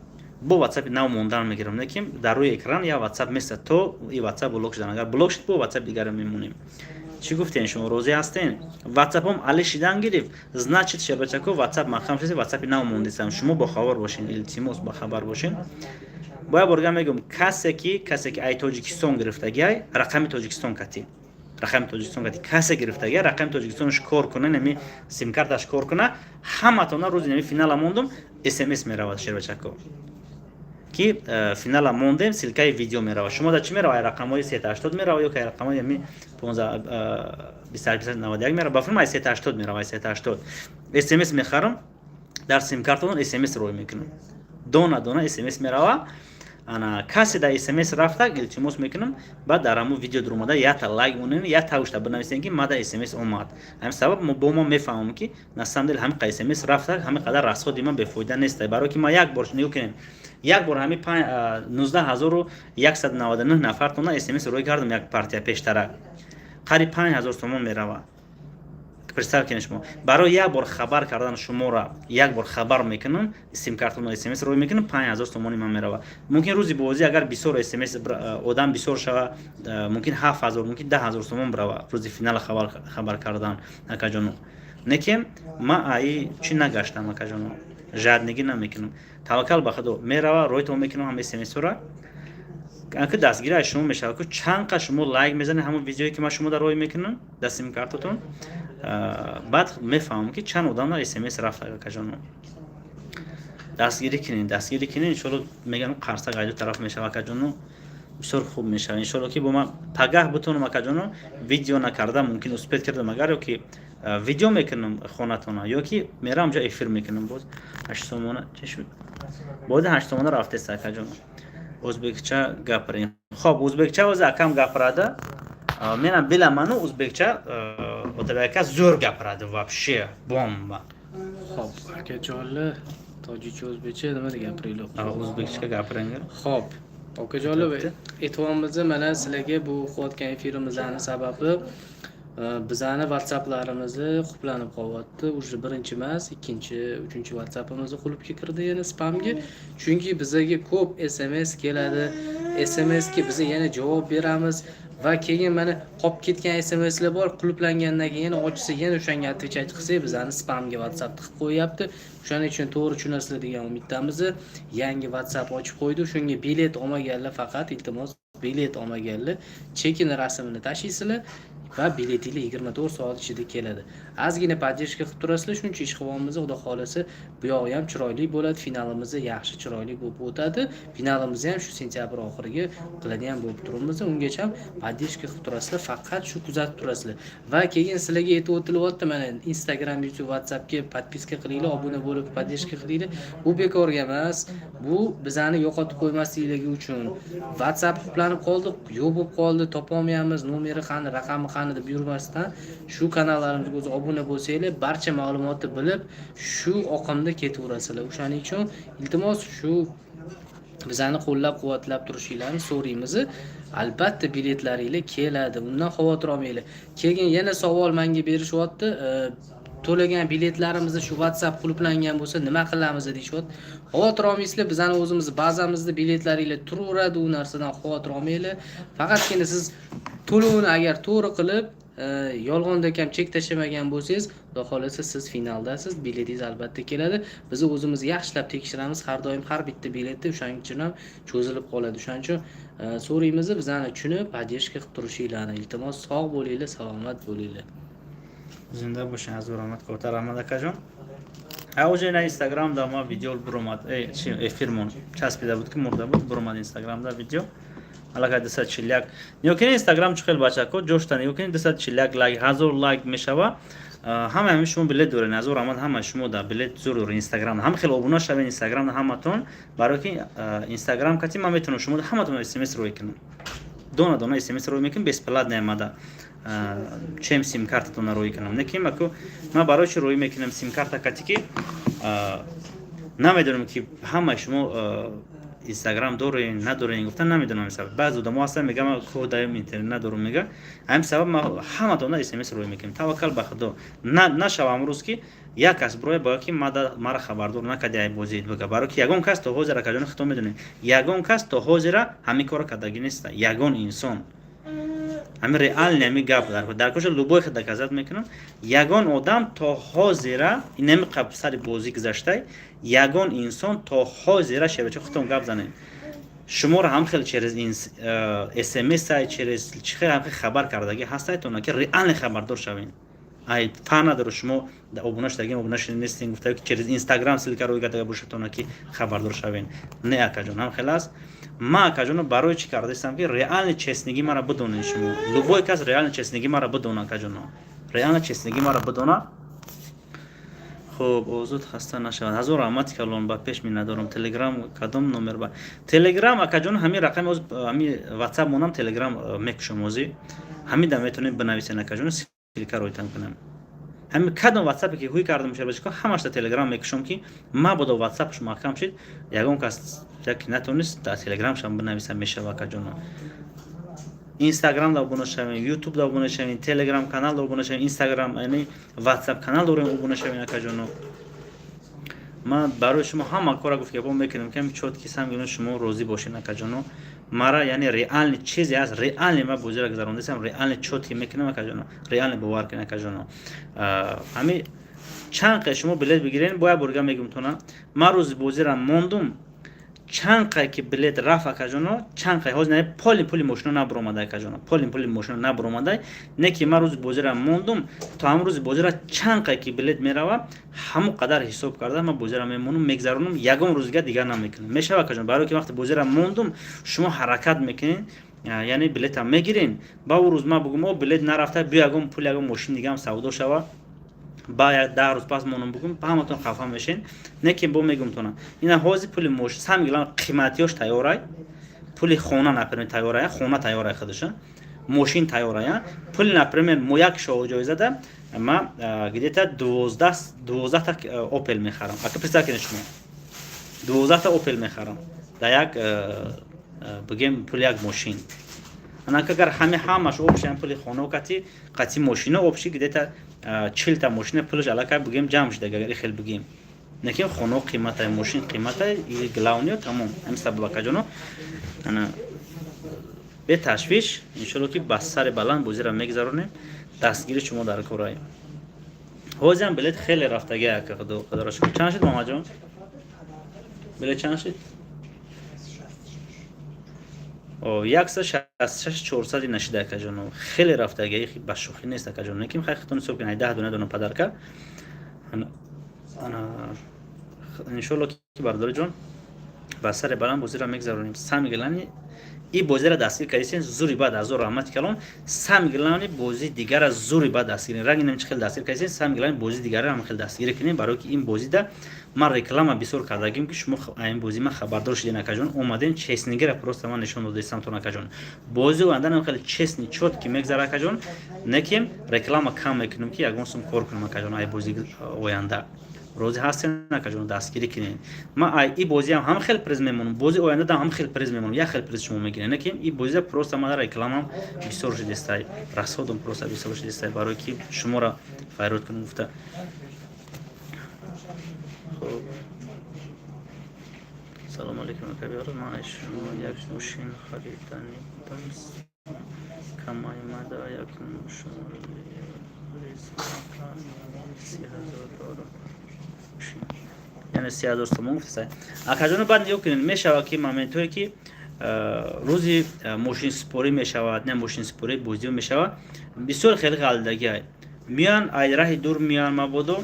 бо Ватсапи нав мондан мегирам. Лекин дар рӯи экран я Ватсап места, то и Ватсап блок шудан. Агар блок шуд, бо Ватсап дигаре мемонем. Чӣ гуфтен, шумо розӣ ҳастен? Ватсапом али шидан гирифт, значит, шербачако, Ватсап махам шуд, Ватсапи нав мондисам. Шумо бохабар бошен, илтимос, бохабар бошен. Боя борга мегӯм, касе ки ай Тоҷикистон гирифтагиай, рақами Тоҷикистон кати, рақами Тоҷикистон кати касе гирифтагиай, рақами Тоҷикистонаш кор куна, нами симкарташ кор куна, ҳаматона рӯзи нами финала мондум, СМС меравад, шербачако, ки финала мондем, ссылкаи видео меравад. Шумо да чӣ мерава? Ай рақамҳои 380 мерава ё ки ай рақамҳои ами 15 28 91 мерава? Ба филм ай 380 мерава. Ай 380 СМС мехарам, дар симкартатон СМС рой мекунам, дона дона СМС мерава. Ана касе дар СМС рафта, илтимос мекунам, баъд дар ҳамун видео дуромада, якта лайк монем, як тавушта бинависем, ки мада СМС омад. Ҳамин сабаб бо мо мефаҳмам, ки на самом деле ҳамин қа СМС рафта, ҳамин қадар расходи ман бефоида нест, барое ки ман як бор, нигоҳ кунем, як бор ҳамин 19,199 нафартона СМС рӯй кардам. Як партия пештара қариб 5000 сомон мерава. Представь кунед, шумо барои як бор хабар кардан, шуморо як бор хабар мекунам, симкартона СМС рӯй мекунам, 5000 сомони ман мерава. Мумкин, рӯзи бозӣ агар бисёр СМС одам бисёр шава, мумкин 7000, мумкин 10 000 сомон бирава рӯзи финала хабар кардан, акаҷоно. Лекин ман аи чӣ нагаштам, акаҷоно, жадныйгӣ намекунам. Таваккал ба Худо, мерава, ройтон мекунам ҳам СМСҳоро, ки дастгири аз шумо мешавад, ку чанд қа шумо лайк мезанед ҳамон видеое, ки ман шумо дар рой мекунам дар симкартатон. Баъд мефаҳмам, ки чанд одам дар СМС рафта. Акаҷоно, дастгирӣ кунед, дастгирӣ кунед. Иншолло, мегӯям, қарсак айду тараф мешава, акаҷоно, бисёр хуб мешава. Иншолло, ки бо ман пагаҳ бутонам, акаҷоно, видео накарда, мумкин успеть кардам агар, ё ки видео мекунам хонатона, ё ки мерам ҷо эфир мекунам. Боз 8 сомона чӣ шуд? Бози 8 сомона рафтест, акаҷоно. Ӯзбекча гапирем. Хоб, ӯзбекча ози акам гапирада. Менам биламану ӯзбекча отабака зӯр гапирада, вообще бомба. Xo'p, akajonlar, tojikcha, o'zbekcha nimada gapiringlar? O'zbekcha gapiringlar. Xo'p, okajonlar, aytyapmiz, mana sizlarga bu qilayotgan efirimizni sababi bizani WhatsApplarimizni qulflanib qolyapti. Уже birinchi emas, ikkinchi, uchinchi WhatsAppimizni qulfga kirdi yana, spamga. Chunki bizaga ko'p SMS keladi. SMSga biz yana javob beramiz va keyin mana qolib ketgan SMSlar bor, qulflangandan keyin yana ochsa, yana o'shanga отвечать qilsak, bizani spamga WhatsApp tiqib qo'yyapti. O'shaning uchun to'g'ri tushunasizlar degan umiddamiz. Yangi WhatsApp ochib qo'ydi. Shunga bilet olmaganlar faqat, iltimos, bilet olmaganlar chekini rasmini tashlaysizlar va biletinglar 24 soat ichida keladi. Ozgina поддержка qilib turasizlar, shuncha ish qilyapmiz, xudo xohlasa, bu yog'i ham chiroyli bo'ladi, finalimiz yaxshi, chiroyli bo'lib o'tadi. Finalimizni ham shu sentyabr oxiriga qiladigan bo'lib turibmiz. Ungacha ham поддержка qilib turasizlar, faqat shu kuzatib turasizlar. Va keyin sizlarga aytib o'tilyapti, mana Instagram, YouTube, WhatsAppga подписка qilinglar, obuna bo'lib поддержка qilinglar. Bu bekorga emas, bu bizani yo'qotib qo'ymaslikligi uchun. WhatsApp qulflanib qoldi, yo'q bo'lib qoldi, topolmayapmiz, nomeri qani, raqami qani deb yurmasdan, shu kanallarimizga o'zi obuna bo'lsanglar, barcha ma'lumotni bilib, shu oqimda ketaverasizlar. O'shaning uchun iltimos, shu bizani qo'llab-quvvatlab turishinglarni so'raymiz. Albatta biletlaringlar keladi, undan xavotir olmanglar. Keyin yana savol menga berishyapti. To'lagan biletlarimizni shu WhatsApp qulflangan bo'lsa, nima qilamiz deyishyapti. Xavotir olmaysizlar, bizani o'zimiz bazamizda biletlaringlar turaveradi, u narsadan xavotir olmanglar. Faqatgina siz to'lovni agar to'g'ri qilib, yolg'onda kam chek tashlamagan bo'lsangiz, xudo xohlasa, siz finaldasiz, biletingiz albatta keladi. Biz o'zimiz yaxshilab tekshiramiz har doim har bitta biletni, o'shaning uchun ham cho'zilib qoladi. O'shaning uchun so'raymiz, bizani tushunib, поддержка qilib turishinglarni. Iltimos, sog' bo'linglar, salomat bo'linglar. Зинда бошед, ҳазор раҳмат, кавтар раҳмат, акаҷон. А уже на Инстаграм да ма видео буромад, чи эфирмон часпида буд, ки мурда буд, буромад Инстаграм да видео. Аллакай 241. Нигоҳ кунед, Инстаграм чӣ хел, бачако, ҷошта нигоҳ кунед, 241 лайк, 1000 лайк мешава. Ҳамаи ҳами шумо билет дорен, азор раҳмат, ҳамаи шумо да билет зур дорен. Инстаграм ҳам хеле обуна шавен, Инстаграм ҳаматон, барои ки Инстаграм кати ман метавонам шумо ҳаматон смс рӯй кунам, дона дона смс рӯй мекунам, бесплатно омада чем симкартатонро рӯй кунам. Не ки маку ман барои чи рӯй мекунам симкарта кати, ки намедонам, ки ҳамаи шумо Инстаграм дорен, надорен, гуфтан намедонам. Сабаб баъзе одамо ҳастан, мега, ко даем интернет надорам, мега. Ҳамин сабаб ма ҳаматона смс рӯй мекунем. Таваккал ба Худо, нашава амрӯз, ки як кас бироя бояд, ки мара хабардор накарди ай бозид, бика. Барои ки ягон кас то ҳозир, акаҷони, худо медонед, ягон кас то ҳозира ҳамин корро кардагӣ неста, ягон инсон. Ҳамин реально ҳамин гап дар коша любой хел доказать мекунам. Ягон одам то ҳозира инами сари бозӣ гузаштай, ягон инсон то ҳозира, шербача, худтон гап занед, шуморо ҳам хел через смс, через чӣ хел ҳам хел хабар кардагӣ ҳастайтона, ки реально хабардор шавед. Ай фарқ надорад, шумо обуна шудагим, обуна шуда нестем, гуфта, ки через Инстаграм ссылка рӯй кардага бошадтона, ки хабардор шавед. Не, акаҷон, ҳам хел аст. Ман, акаҷоно, барои чӣ кардаистам, ки реально честныйги мара бидонед шумо, любой кас реально честныйги мара бидона, акаҷоно, реально честныйги мара бидона. Хуб, озод, хаста нашавад, ҳазор раҳмати калон, ба пеш миннатдорам. Телеграм кадом номер ба Телеграм, акаҷон? Ҳамин рақами, ҳамин Ватсап монам, Телеграм мекушам озӣ, ҳамин да метавонед бинависен, акаҷон, ссылка ройтан кунам. Ҳамин кадом Ватсапе ки ҳуй кардам, шабачико, ҳамашта Телеграм мекушам, ки мабодо Ватсапш маҳкам шид, ягон кас яке натонист, дар Телеграмшам бинависам, мешава, акаҷоно. Инстаграм да обуна шавем, Ютуб да обуна шавем, Телеграм канал да обуна шавем, Инстаграм, яъне Ватсап канал дорем, обуна шавем, акаҷоно. Ман барои шумо ҳама кора гуфт гапо мекунам, ки ҳами чёткий самгино шумо розӣ бошед, акаҷоно. Мара, яъне, реально чизе аст, реально ма бозиро гузарондасам, реально чёткий мекунам, акаҷоно, реально бовар кунед, акаҷоно. Ҳами чанд қай шумо билет бигирен, бо як борга мегум тона, ман рӯзи бозира мондум, чанд қай ки билет рафт, акаҷоно, чанд қай. Ҳозир не, поли пули мошино набуромада, акаҷоно, поли пули мошино набуромада. Не ки ман рӯзи бозира мондум, то ҳамн рӯзи бозира чанд қай ки билет мерава, ҳамон қадар ҳисоб карда ман бозира мемонам, мегзаронам, ягон рӯзига дигар намекунам, мешава, акаҷон. Барое ки вақте бозира мондум, шумо ҳаракат мекунед, яъне билетам мегирен, ба ӯ рӯз ман бугум: «О, билет нарафта, биё, ягон пул, ягон мошин дигаам савдо шава». Ба як 10 рӯз пас монам, бугум, ҳаматон хафа мешен. Не ки бо мегумтона, ина ҳозир пули мош сам гилан қиматиёш тайёрай, пули хона, например, тайёрая, хона тайёрай, худоша мошин тайёрая, пули, например, мо як шоҳҷоизада ма где-то 12та Опел мехарам, ака. Представь кунед, шумо 12та Опел мехарам дар як, бигем, пули як мошин. Анака агар ҳами ҳамаш общий пули хона кати қати мошино, общий где-то 40та мошина пулаш аллакай, бигем, ҷамъ шуда, агар хел бигем. Лекин хона қиматай, мошин қиматай и главное тамом. Ҳамин сабаб, акаҷоно, ана беташвиш, иншолло, ки ба сари баланд бозиро мегузаронем. Дастгири шумо дар корай. Ҳозирам билет хеле рафтаги, ака, худо худоро шукр. Чанд шуд, Муҳаммадҷон, билет чанд шуд? 166 400 нашида, акаҷоно, хеле рафтаги, ба шӯхӣ нест, акаҷон. Лекин хай, хитон ҳисоб кунед, 10 дона дона подарка. Иншолло, ки, бародари ба сари баланд бозиро мегузаронем. Самое главное, и бозиро дастгир кардисен, зури баъд, азор раҳмати калон. Самое главное, бози дигара зури баъд дастгир ранги нам чӣ хел дастгир кардисен, самое главное, бози дигара ҳам хел дастгирӣ кунем, барои ки ин бозида ман реклама бисёр кардагим, ки шумо ин бози ман хабардор шуден, акаҷон, омаден. Честныйгира просто ман нишон додастам тон, акаҷон. Бози оянда нам хеле честный, чёткий мегзара, акаҷон. Не ки реклама кам мекунем, ки ягон сум кор кунем, акаҷон. Ай бози оянда розӣ ҳастен, акаҷон, дастгирӣ кунед. Ман ай и бозиам ҳам хел приз мемонам, бози оянда ҳам хел приз мемонам, як хел приз шумо мегиред. Не ки и бозида просто ман рекламам бисёр шудистай, расходам просто бисёр шудистай, барое ки шуморо файрод кунам гуфта. Хуб, салому алейкум, акабиёр. Ман аз шумо як мошин харидани будам, камаймада як 30 000 дорам, яъне 30 000 сомон гуфтасай, акаҷоно. Баъд нигоҳ кунед, мешавад, ки моментҳое ки рӯзи мошинсупорӣ мешавад, не, мошинсупорӣ бозиё мешавад, бисёр хеле ғалдагиай меян, ай раҳи дур меян, мабодо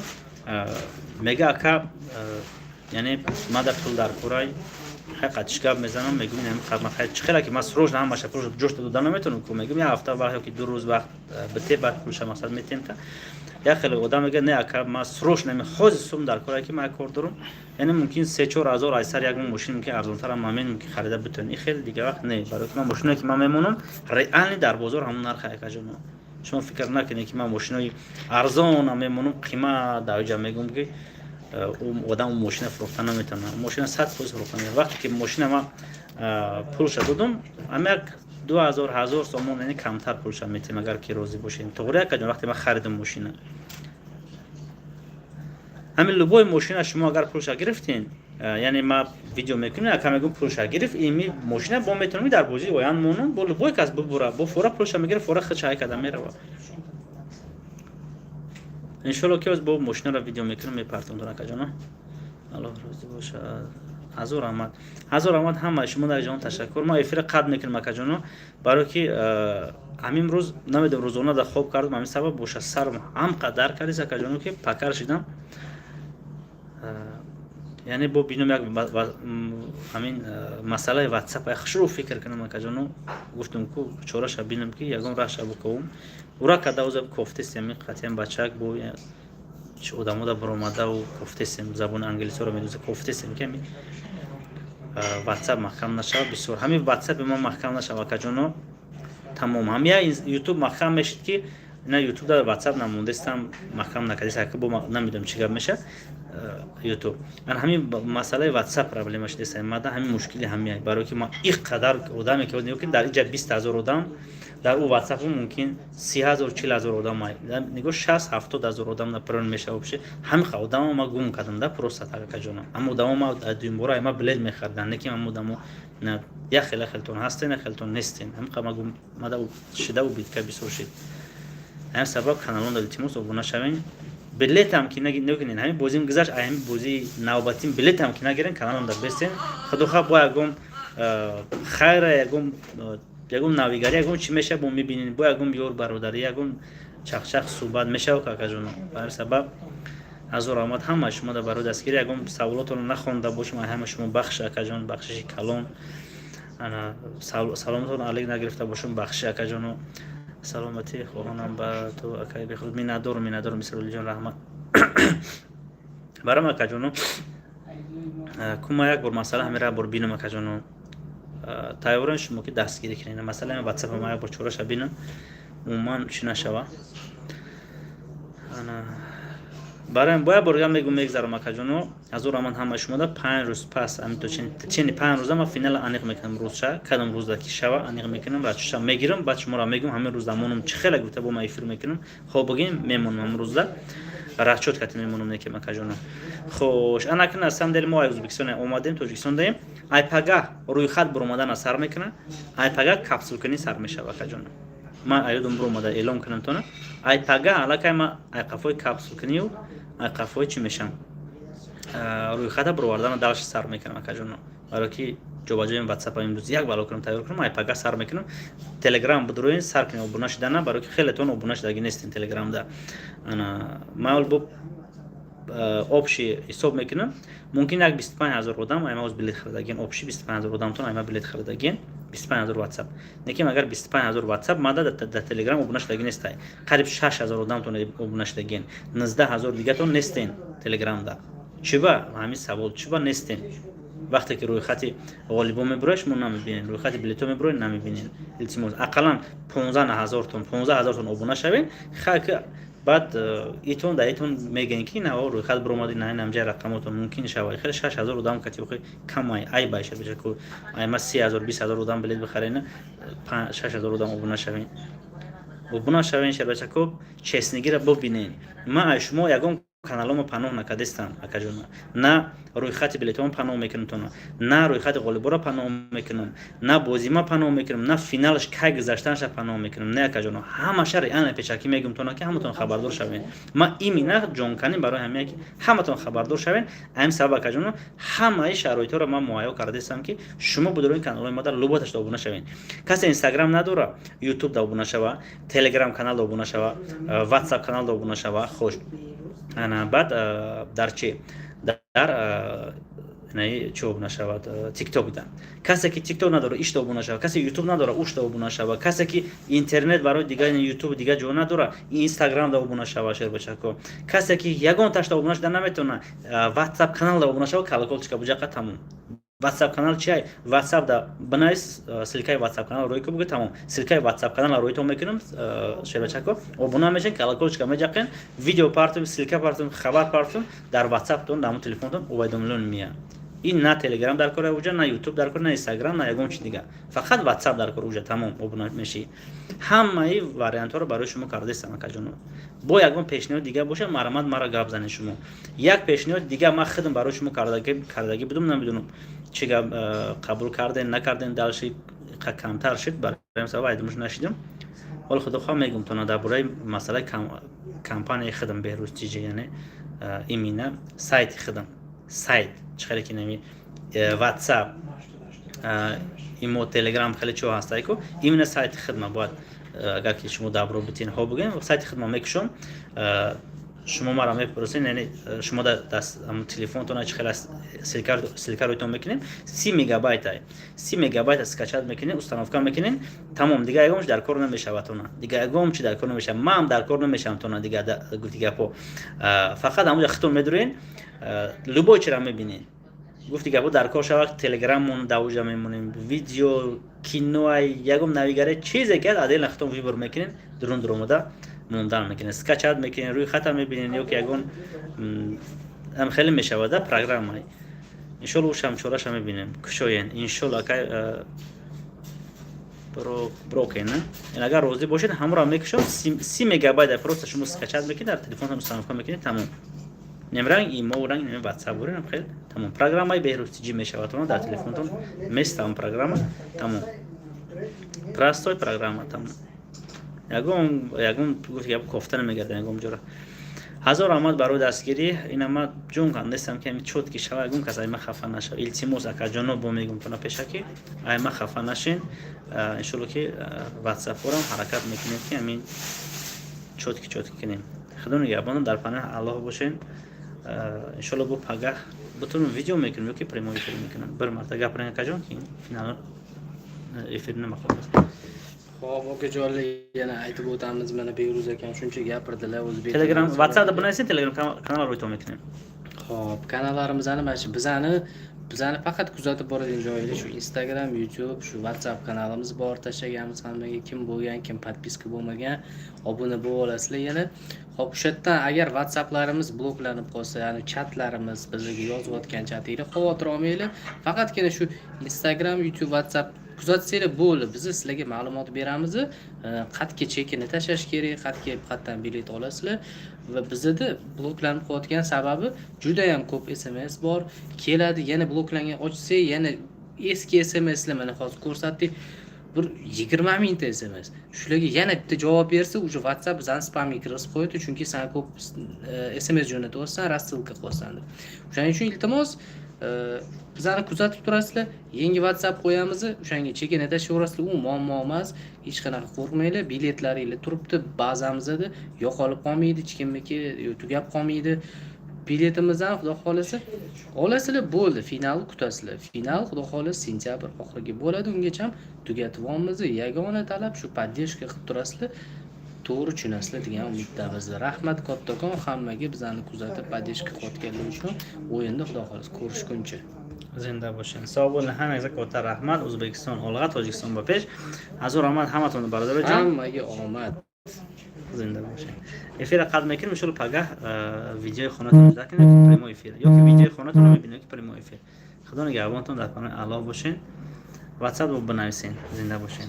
мега: «Ака, яъне мада пул дар корай». Ҳақиқатиш гап мезанам, мегӯм: «Чӣ хела ки ман срочно ҳамаша ҷошта дода наметавонам ку». Мегӯм: «Як ҳафта вақт ёки 2 рӯз вақт бите, баъд пулша, мақсад, метем». Та Як хеле одам мегӯяд: «Не, ака, ма срочно ҳозир сум дар кора, ки ма кор дорам». Яъне мумкин 3-4 ҳазор аз сар ягон мошин мумкин арзонтарам мамин мумкин харида битонӣ. Хеле дига вақт не, барои ки ман мошиное, ки ман мемонам, реально дар бозор ҳамон нарха, акаҷоно. Шумо фикр накунед, ки ман мошинои арзонам мемонам, қимат дар ҷа мегӯм, ки одам мошина фурӯхта наметавонад. Мошина 100% фурӯхта мешавад. Вақте ки мошина ман пулша додум, ам як 2000, 1000 сомон, яъне камтар пулша метем, агар ки розӣ бошем. Тоғри, акаҷон, вақте ман харидам мошина, ҳамин любой мошина шумо агар пулша гирифтен, яъне ма видео мекунем, ака мегӯм, пулша гирифт, ими мошина бо метавонем дар бозии оянд монам, бо любой кас бубура, бо фора пулша мегира, фора худша ҳай карда мерава. Иншолло, ки оз бо мошинаро видео мекунам, мепартам, акаҷоно. Аллоҳ розӣ бошад. Ҳазор раҳмат, ҳазор раҳмат ҳамаи шумо дар ҷаҳон, ташаккур. Ма эфира қатъ мекунем, акаҷоно, барое ки ҳамин рӯз намедонам, рӯзона да хоб кардам, ҳамин сабаб боша, сарм ҳам қадар кардис, акаҷоно, ки пакар шидам. Яъне бо бином як ҳамин масъалаи ватсап хушрӯ фикр кунам, акаҷоно. Гуфтам, ку чораша бинам, ки ягон раҳша буковум. Ура када оза кофтестем, қатъиян бачак бо одамода баромадаву кофтестем, забони англисиро медоза, кофтестем, ки ҳамин ватсап маҳкам нашавад. Бисёр ҳамин ватсапи мо маҳкам нашавад, акаҷоно, тамом. Ҳам я ютуб маҳкам мешид, ки на ютуб дар ватсап намондестам, маҳкам накардест, ака, бо намедонам, чӣ гап мешавад ютуб. Ан ҳамин масъалаи ватсап проблема шудест мада, ҳамин мушкили ҳамия, барое ки ма ин қадар одаме ки нигоҳ кунед, дар инҷа 20 000 одам, дар ӯ ватсапу мумкин 30 000, 40 000 одам, нигоҳ, 60-70 ҳазор одам напрон мешава вообще. Ҳамин одамо ма гум кардам да просто так, акаҷонам. Ҳама одамо ма дуюмбора ма билет мехариданд, не ки ҳама одамо як хеле хелтон ҳастен, як хелтон нестен. Ҳамин ма гум мада шида убитка бисёр шид. Ҳамин сабаб каналонда, илтимос, обуна шавен. Билетам ки нагирен, ҳамин бозим гузашт, ҳамин бозии навбатим билетам ки нагирен, каналонда бестен. Худоха, бо ягон хайра, ягон навигарӣ, ягон чӣ мешава, бо мебинем, бо ягон ёр бародарӣ, ягон чахчах суҳбат мешава, какаҷоно. Ба ҳамин сабаб ҳазор раҳмат ҳамаи шумо да барои дастгирӣ. Ягон саволотонро нахонда бошем, ҳама шумо бахш, акаҷон, бахшиши калон. Саломатон алек нагирифта бошум, бахши, акаҷоно. Саломатӣ хоҳонам ба ту, акаи бехуд. Миннатдорум, миннатдорум, Исроилҷон, раҳмат барам, акаҷоно. Кума як бор масъала ҳамира бор бинам, акаҷоно. Тайёран шумо ки дастгирӣ кунед. Масъала ватсапа ма як бор чораша бинам, умуман чӣ нашава. Бароям бо як бор дигар мегӯм, мегзарам, акаҷоно. Ҳазор раҳмат ҳамаи шумода. 5 рӯз пас, чени 5 рӯза ма финала аниқ мекунам. Рӯзша, кадом рӯзда ки шава, аниқ мекунам, рачуша мегирам, баъд шуморо мегӯм. Ҳамин рӯз дамонам чӣ хеле гуфта, бо ма эфир мекунам. Хоб бигем, мемонам, ҳамин рӯзда расчёт кати мемонам, некем, акаҷоно. Хош, анакун на самом деле мо ай Ӯзбекистон омадем, Тоҷикистон даем. Ай пага рӯйхат буромадана сар мекунад, ай пага капсулкунӣ сар мешава, акаҷоно. Ман аёдум буромада эълон кунам тона. Ай пага аллакай ма ай қафои капсулкунию ай қафои чӣ мешам, рӯйхата буровардана дальше сар мекунам, акаҷоно. Барое ки ҷобаҷои ватсапа имрӯз як бало кунам, тайёр кунам, ай пага сар мекунам. Телеграм будроин, сар кунем обуна шудана, барое ки хелетон обуна шудаги нестин телеграмда. Ана ман бо общий ҳисоб мекунам, мумкин як 25 000 одам айма оз билет харидагин. Общий 25 000 одамтон айма билет харидагин, 25 000 ватсап. Лекин агар 25 000 ватсап мада дар телеграм обуна шудаги нестай, қариб 6000 одамтон обуна шудагин, 19 000 дигатон нестен телеграмда. Чиба ҳамин савол, чиба нестен? Вақте ки рӯйхати ғолибон мебурояд, шумо намебинед, рӯйхати билетҳо мебурояд, намебинед. Илтимос, ақаллан 15 ҳазортон, 15 ҳазортон обуна шавед. Хайр, баъд итон да итон мегӯен, ки на рӯйхат буромади, на инамҷа рақамотон мумкин шава. Хеле 6000 одам кати охи камай, ай байша беша ку айма 30 000, 20 000 одам билет бихарена, 6000 одам обуна шавен. Обуна шавен, шербачако, честныйгира бубинен. Ман ай шумо ягон каналомо паноҳ накардестам, акаҷона. На рӯйхати билетҳомо паноҳ мекунам тона, на рӯйхати ғолиборо паноҳ мекунам, на бозима паноҳ мекунам, на финалаш кай гузаштанаша паноҳ мекунам. Не, акаҷоно, ҳамаша реально пешакӣ мегӯм тона, ки ҳаматон хабардор шавен. Ма имина ҷонканӣ барои ҳамия, ки ҳаматон хабардор шавен. Ҳамин сабаб, акаҷоно, ҳамаи шароитҳоро ман муҳайё кардастам, ки шумо будроин каналҳои модар луботашда обуна шавен. Касе инстаграм надора, ютуб да обуна шава, телеграм канал да обуна шава, ватсап канал да обуна шава. Хош, ана баъд дар чи, дар Чӣ обуна шавад Тикток да. Касе ки Тикток надора, ишта обуна шавад. Касе Ютуб надора, ушта обуна шавад. Касе ки интернет барои дигар Ютуб, дигар ҷо надора, Инстаграм да обуна шавад, шербачако. Касе ки ягон ташта обуна шуда наметавона, Ватсап канал да обуна шавад, колокольчика буҷақа, тамом. Ватсап канал чиай? Ватсап да бинавис, ссылкаи Ватсап канал рӯй ку, бугӯ, тамом. Ссылкаи Ватсап канал рӯйтон мекунам, шербачако. Обуна мешен, колокольчика меҷақен, видео партум, ссылка партум, хабар партум, дар Ватсаптон, дар телефонтон уведомление меяд. Ин на Телеграм дар кор уҷа, на Ютуб дар кор, на Инстаграм, на ягон чи дигар, фақат Ватсап дар кор уҷа, тамом, обуна мешӣ. Ҳамаи вариантҳоро барои шумо кардаистам, акаҷоно. Бо ягон пешниҳод дигар боша, марҳамат, мара гап занед шумо. Як пешниҳод дигар ман худам барои шумо кардагӣ будум, намедонам, чӣ гап, қабул кардем, накардем, дальше камтар шуд, барои сабаб айдумуш нашидам. Ҳоли худо хоҳ, мегум тона дар бораи масъалаи компанияи худам, Беҳрӯз Тиҷи, яъне имина сайти худам. Сайт чӣ хеле ки нами Ватсап, имо, Телеграм, хеле чиҳо ҳастайку, именно сайти хидма бояд, агар ки шумо добро битин, ҳо бигӯем, сайти хидма мекушом. Шумо мара мепурсед, яъне шумо телефонтона чӣ хеле ссылка рӯйтон мекунем, 30 мегабайтай, 30 мегабайта скачать мекунем, установка мекунем, тамом. Дигар ягон чи дар кор намешавад тона, дигар ягон чи дар кор намешавад, ман дар кор намешавам тона. Дигар гуфти гапо, фақат ҳамонҷа хитон медурен, любой чиро мебинед. Гуфти гапо, дар кор шавад, Телеграммон давуҷа мемонем, видео, киноай, ягон навигаре, чизе ки отдельно хитон выбор мекунем, дурун дуромада мондан мекунед, скачать мекунед, рӯи хата мебинед ё ки ягон ам хеле мешавад да программа. Иншолло, ушам чораша мебинем, кушоен, иншолло. Акай брокен, агар розӣ бошед, ҳамаро мекушам. 30 мегабайт просто шумо скачать мекунед, дар телефонтон установка мекунед, тамом. Нем ранг имо, ранг нем Ватсап бурем, хел, тамом. Программаи Беҳрӯз Тиҷи мешавад дар телефонтон местам, программа, тамом, простой программа, тамом. Ягон гуфт кофта намегардам ягон ҷора. Ҳазор раҳмат барои дастгирӣ. Ина ма ҷон кандестам, ки ами чёткий шава, ягон кас айма хафа нашава. Илтимос, акаҷоно, бо мегум тона пешакӣ, айма хафа нашин. Иншолло, ки Ватсапорам ҳаракат мекунем, ки амин чёткий, чёткий кунем. Худо нигаҳбонам, дар паноҳи Аллоҳ бошен. Иншолло, бо пагаҳ бутунам видео мекунем ё ки прямой эфир мекунам. Бір марта гап ранг, акаҷон, ки финал эфир намахоҳ. Ho'p, okajonlar, yana aytib o'tamiz, mana Behruz akam shuncha gapirdilar, o'zbek Telegram, Whatsappda bunaysin, Telegram kanal ro'yton mekунем. Ho'p, kanallarimizni, mana shu bizani faqat kuzatib boradigan joylar shu Instagram, YouTube, shu WhatsApp kanalimiz bor, tashlaganmiz hammaga. Kim bo'lgan, kim подписка bo'lmagan, obuna bo'lib olasizlar yana. Ho'p, o'sha yerdan agar WhatsApplarimiz bloklanib qolsa, ya'ni chatlarimiz, bizga yozayotgan chatinglar, xavotir olmanglar. Faqatgina shu Instagram, YouTube, WhatsApp kuzatsanglar bo'ldi. Biz sizlarga ma'lumot beramiz, qayerga chekini tashlash kerak, qayerga, qayerdan bilet olasizlar. Va bizada bloklanib qolayotgan sababi, judayam ko'p SMS bor, keladi, yana bloklangan, ochsak, yana eski SMSlar. Mana hozir ko'rsatdik, bir 20 mingta SMS. Shularga yana bitta javob bersa, уже WhatsApp bizani spamga kirgizib qo'yadi, chunki san ko'p SMS jo'natyapsan, рассылка qilyapsan deb. O'shaning uchun, iltimos, bizani kuzatib turasizlar. Yangi WhatsApp qo'yamiz, o'shanga chekini tashlayverasizlar, u muammo emas, hech qanaqa qo'rqmanglar. Biletlaringlar turibdi bazamizda, yo'qolib qolmaydi hech kimniki, tugab qolmaydi. Biletimizni, xudo xohlasa, olasizlar, bo'ldi, finalni kutasizlar. Final, xudo xohlasa, sentyabr oxiriga bo'ladi, ungacha tugatyapmiz. Yagona talab shu, поддержка qilib turasizlar, to'g'ri tushunasizlar degan umiddamiz. Rahmat kattakon hammaga, bizani kuzatib, поддержка qilayotganlar uchun. O'yinda, xudo xohlasa, ko'rishguncha. Зинда бошед, сог bo'ling. Hammangizga katta rahmat. O'zbekiston olg'a, Tojikiston ба пеш. Ҳазор раҳмат ҳаматонро, бародароҷон. Hammaga omad. Зинда бошед. Эфира қатъ мекунем. Иншолло, пагаҳ видеои хонатон иҷро кунем, прямой эфир, ё ки видеои хонатонро мебинем, ки прямой эфир. Худо нигаҳбонтон, дар паноҳи Аллоҳ бошед. Ватсап бинависен. Зинда бошед.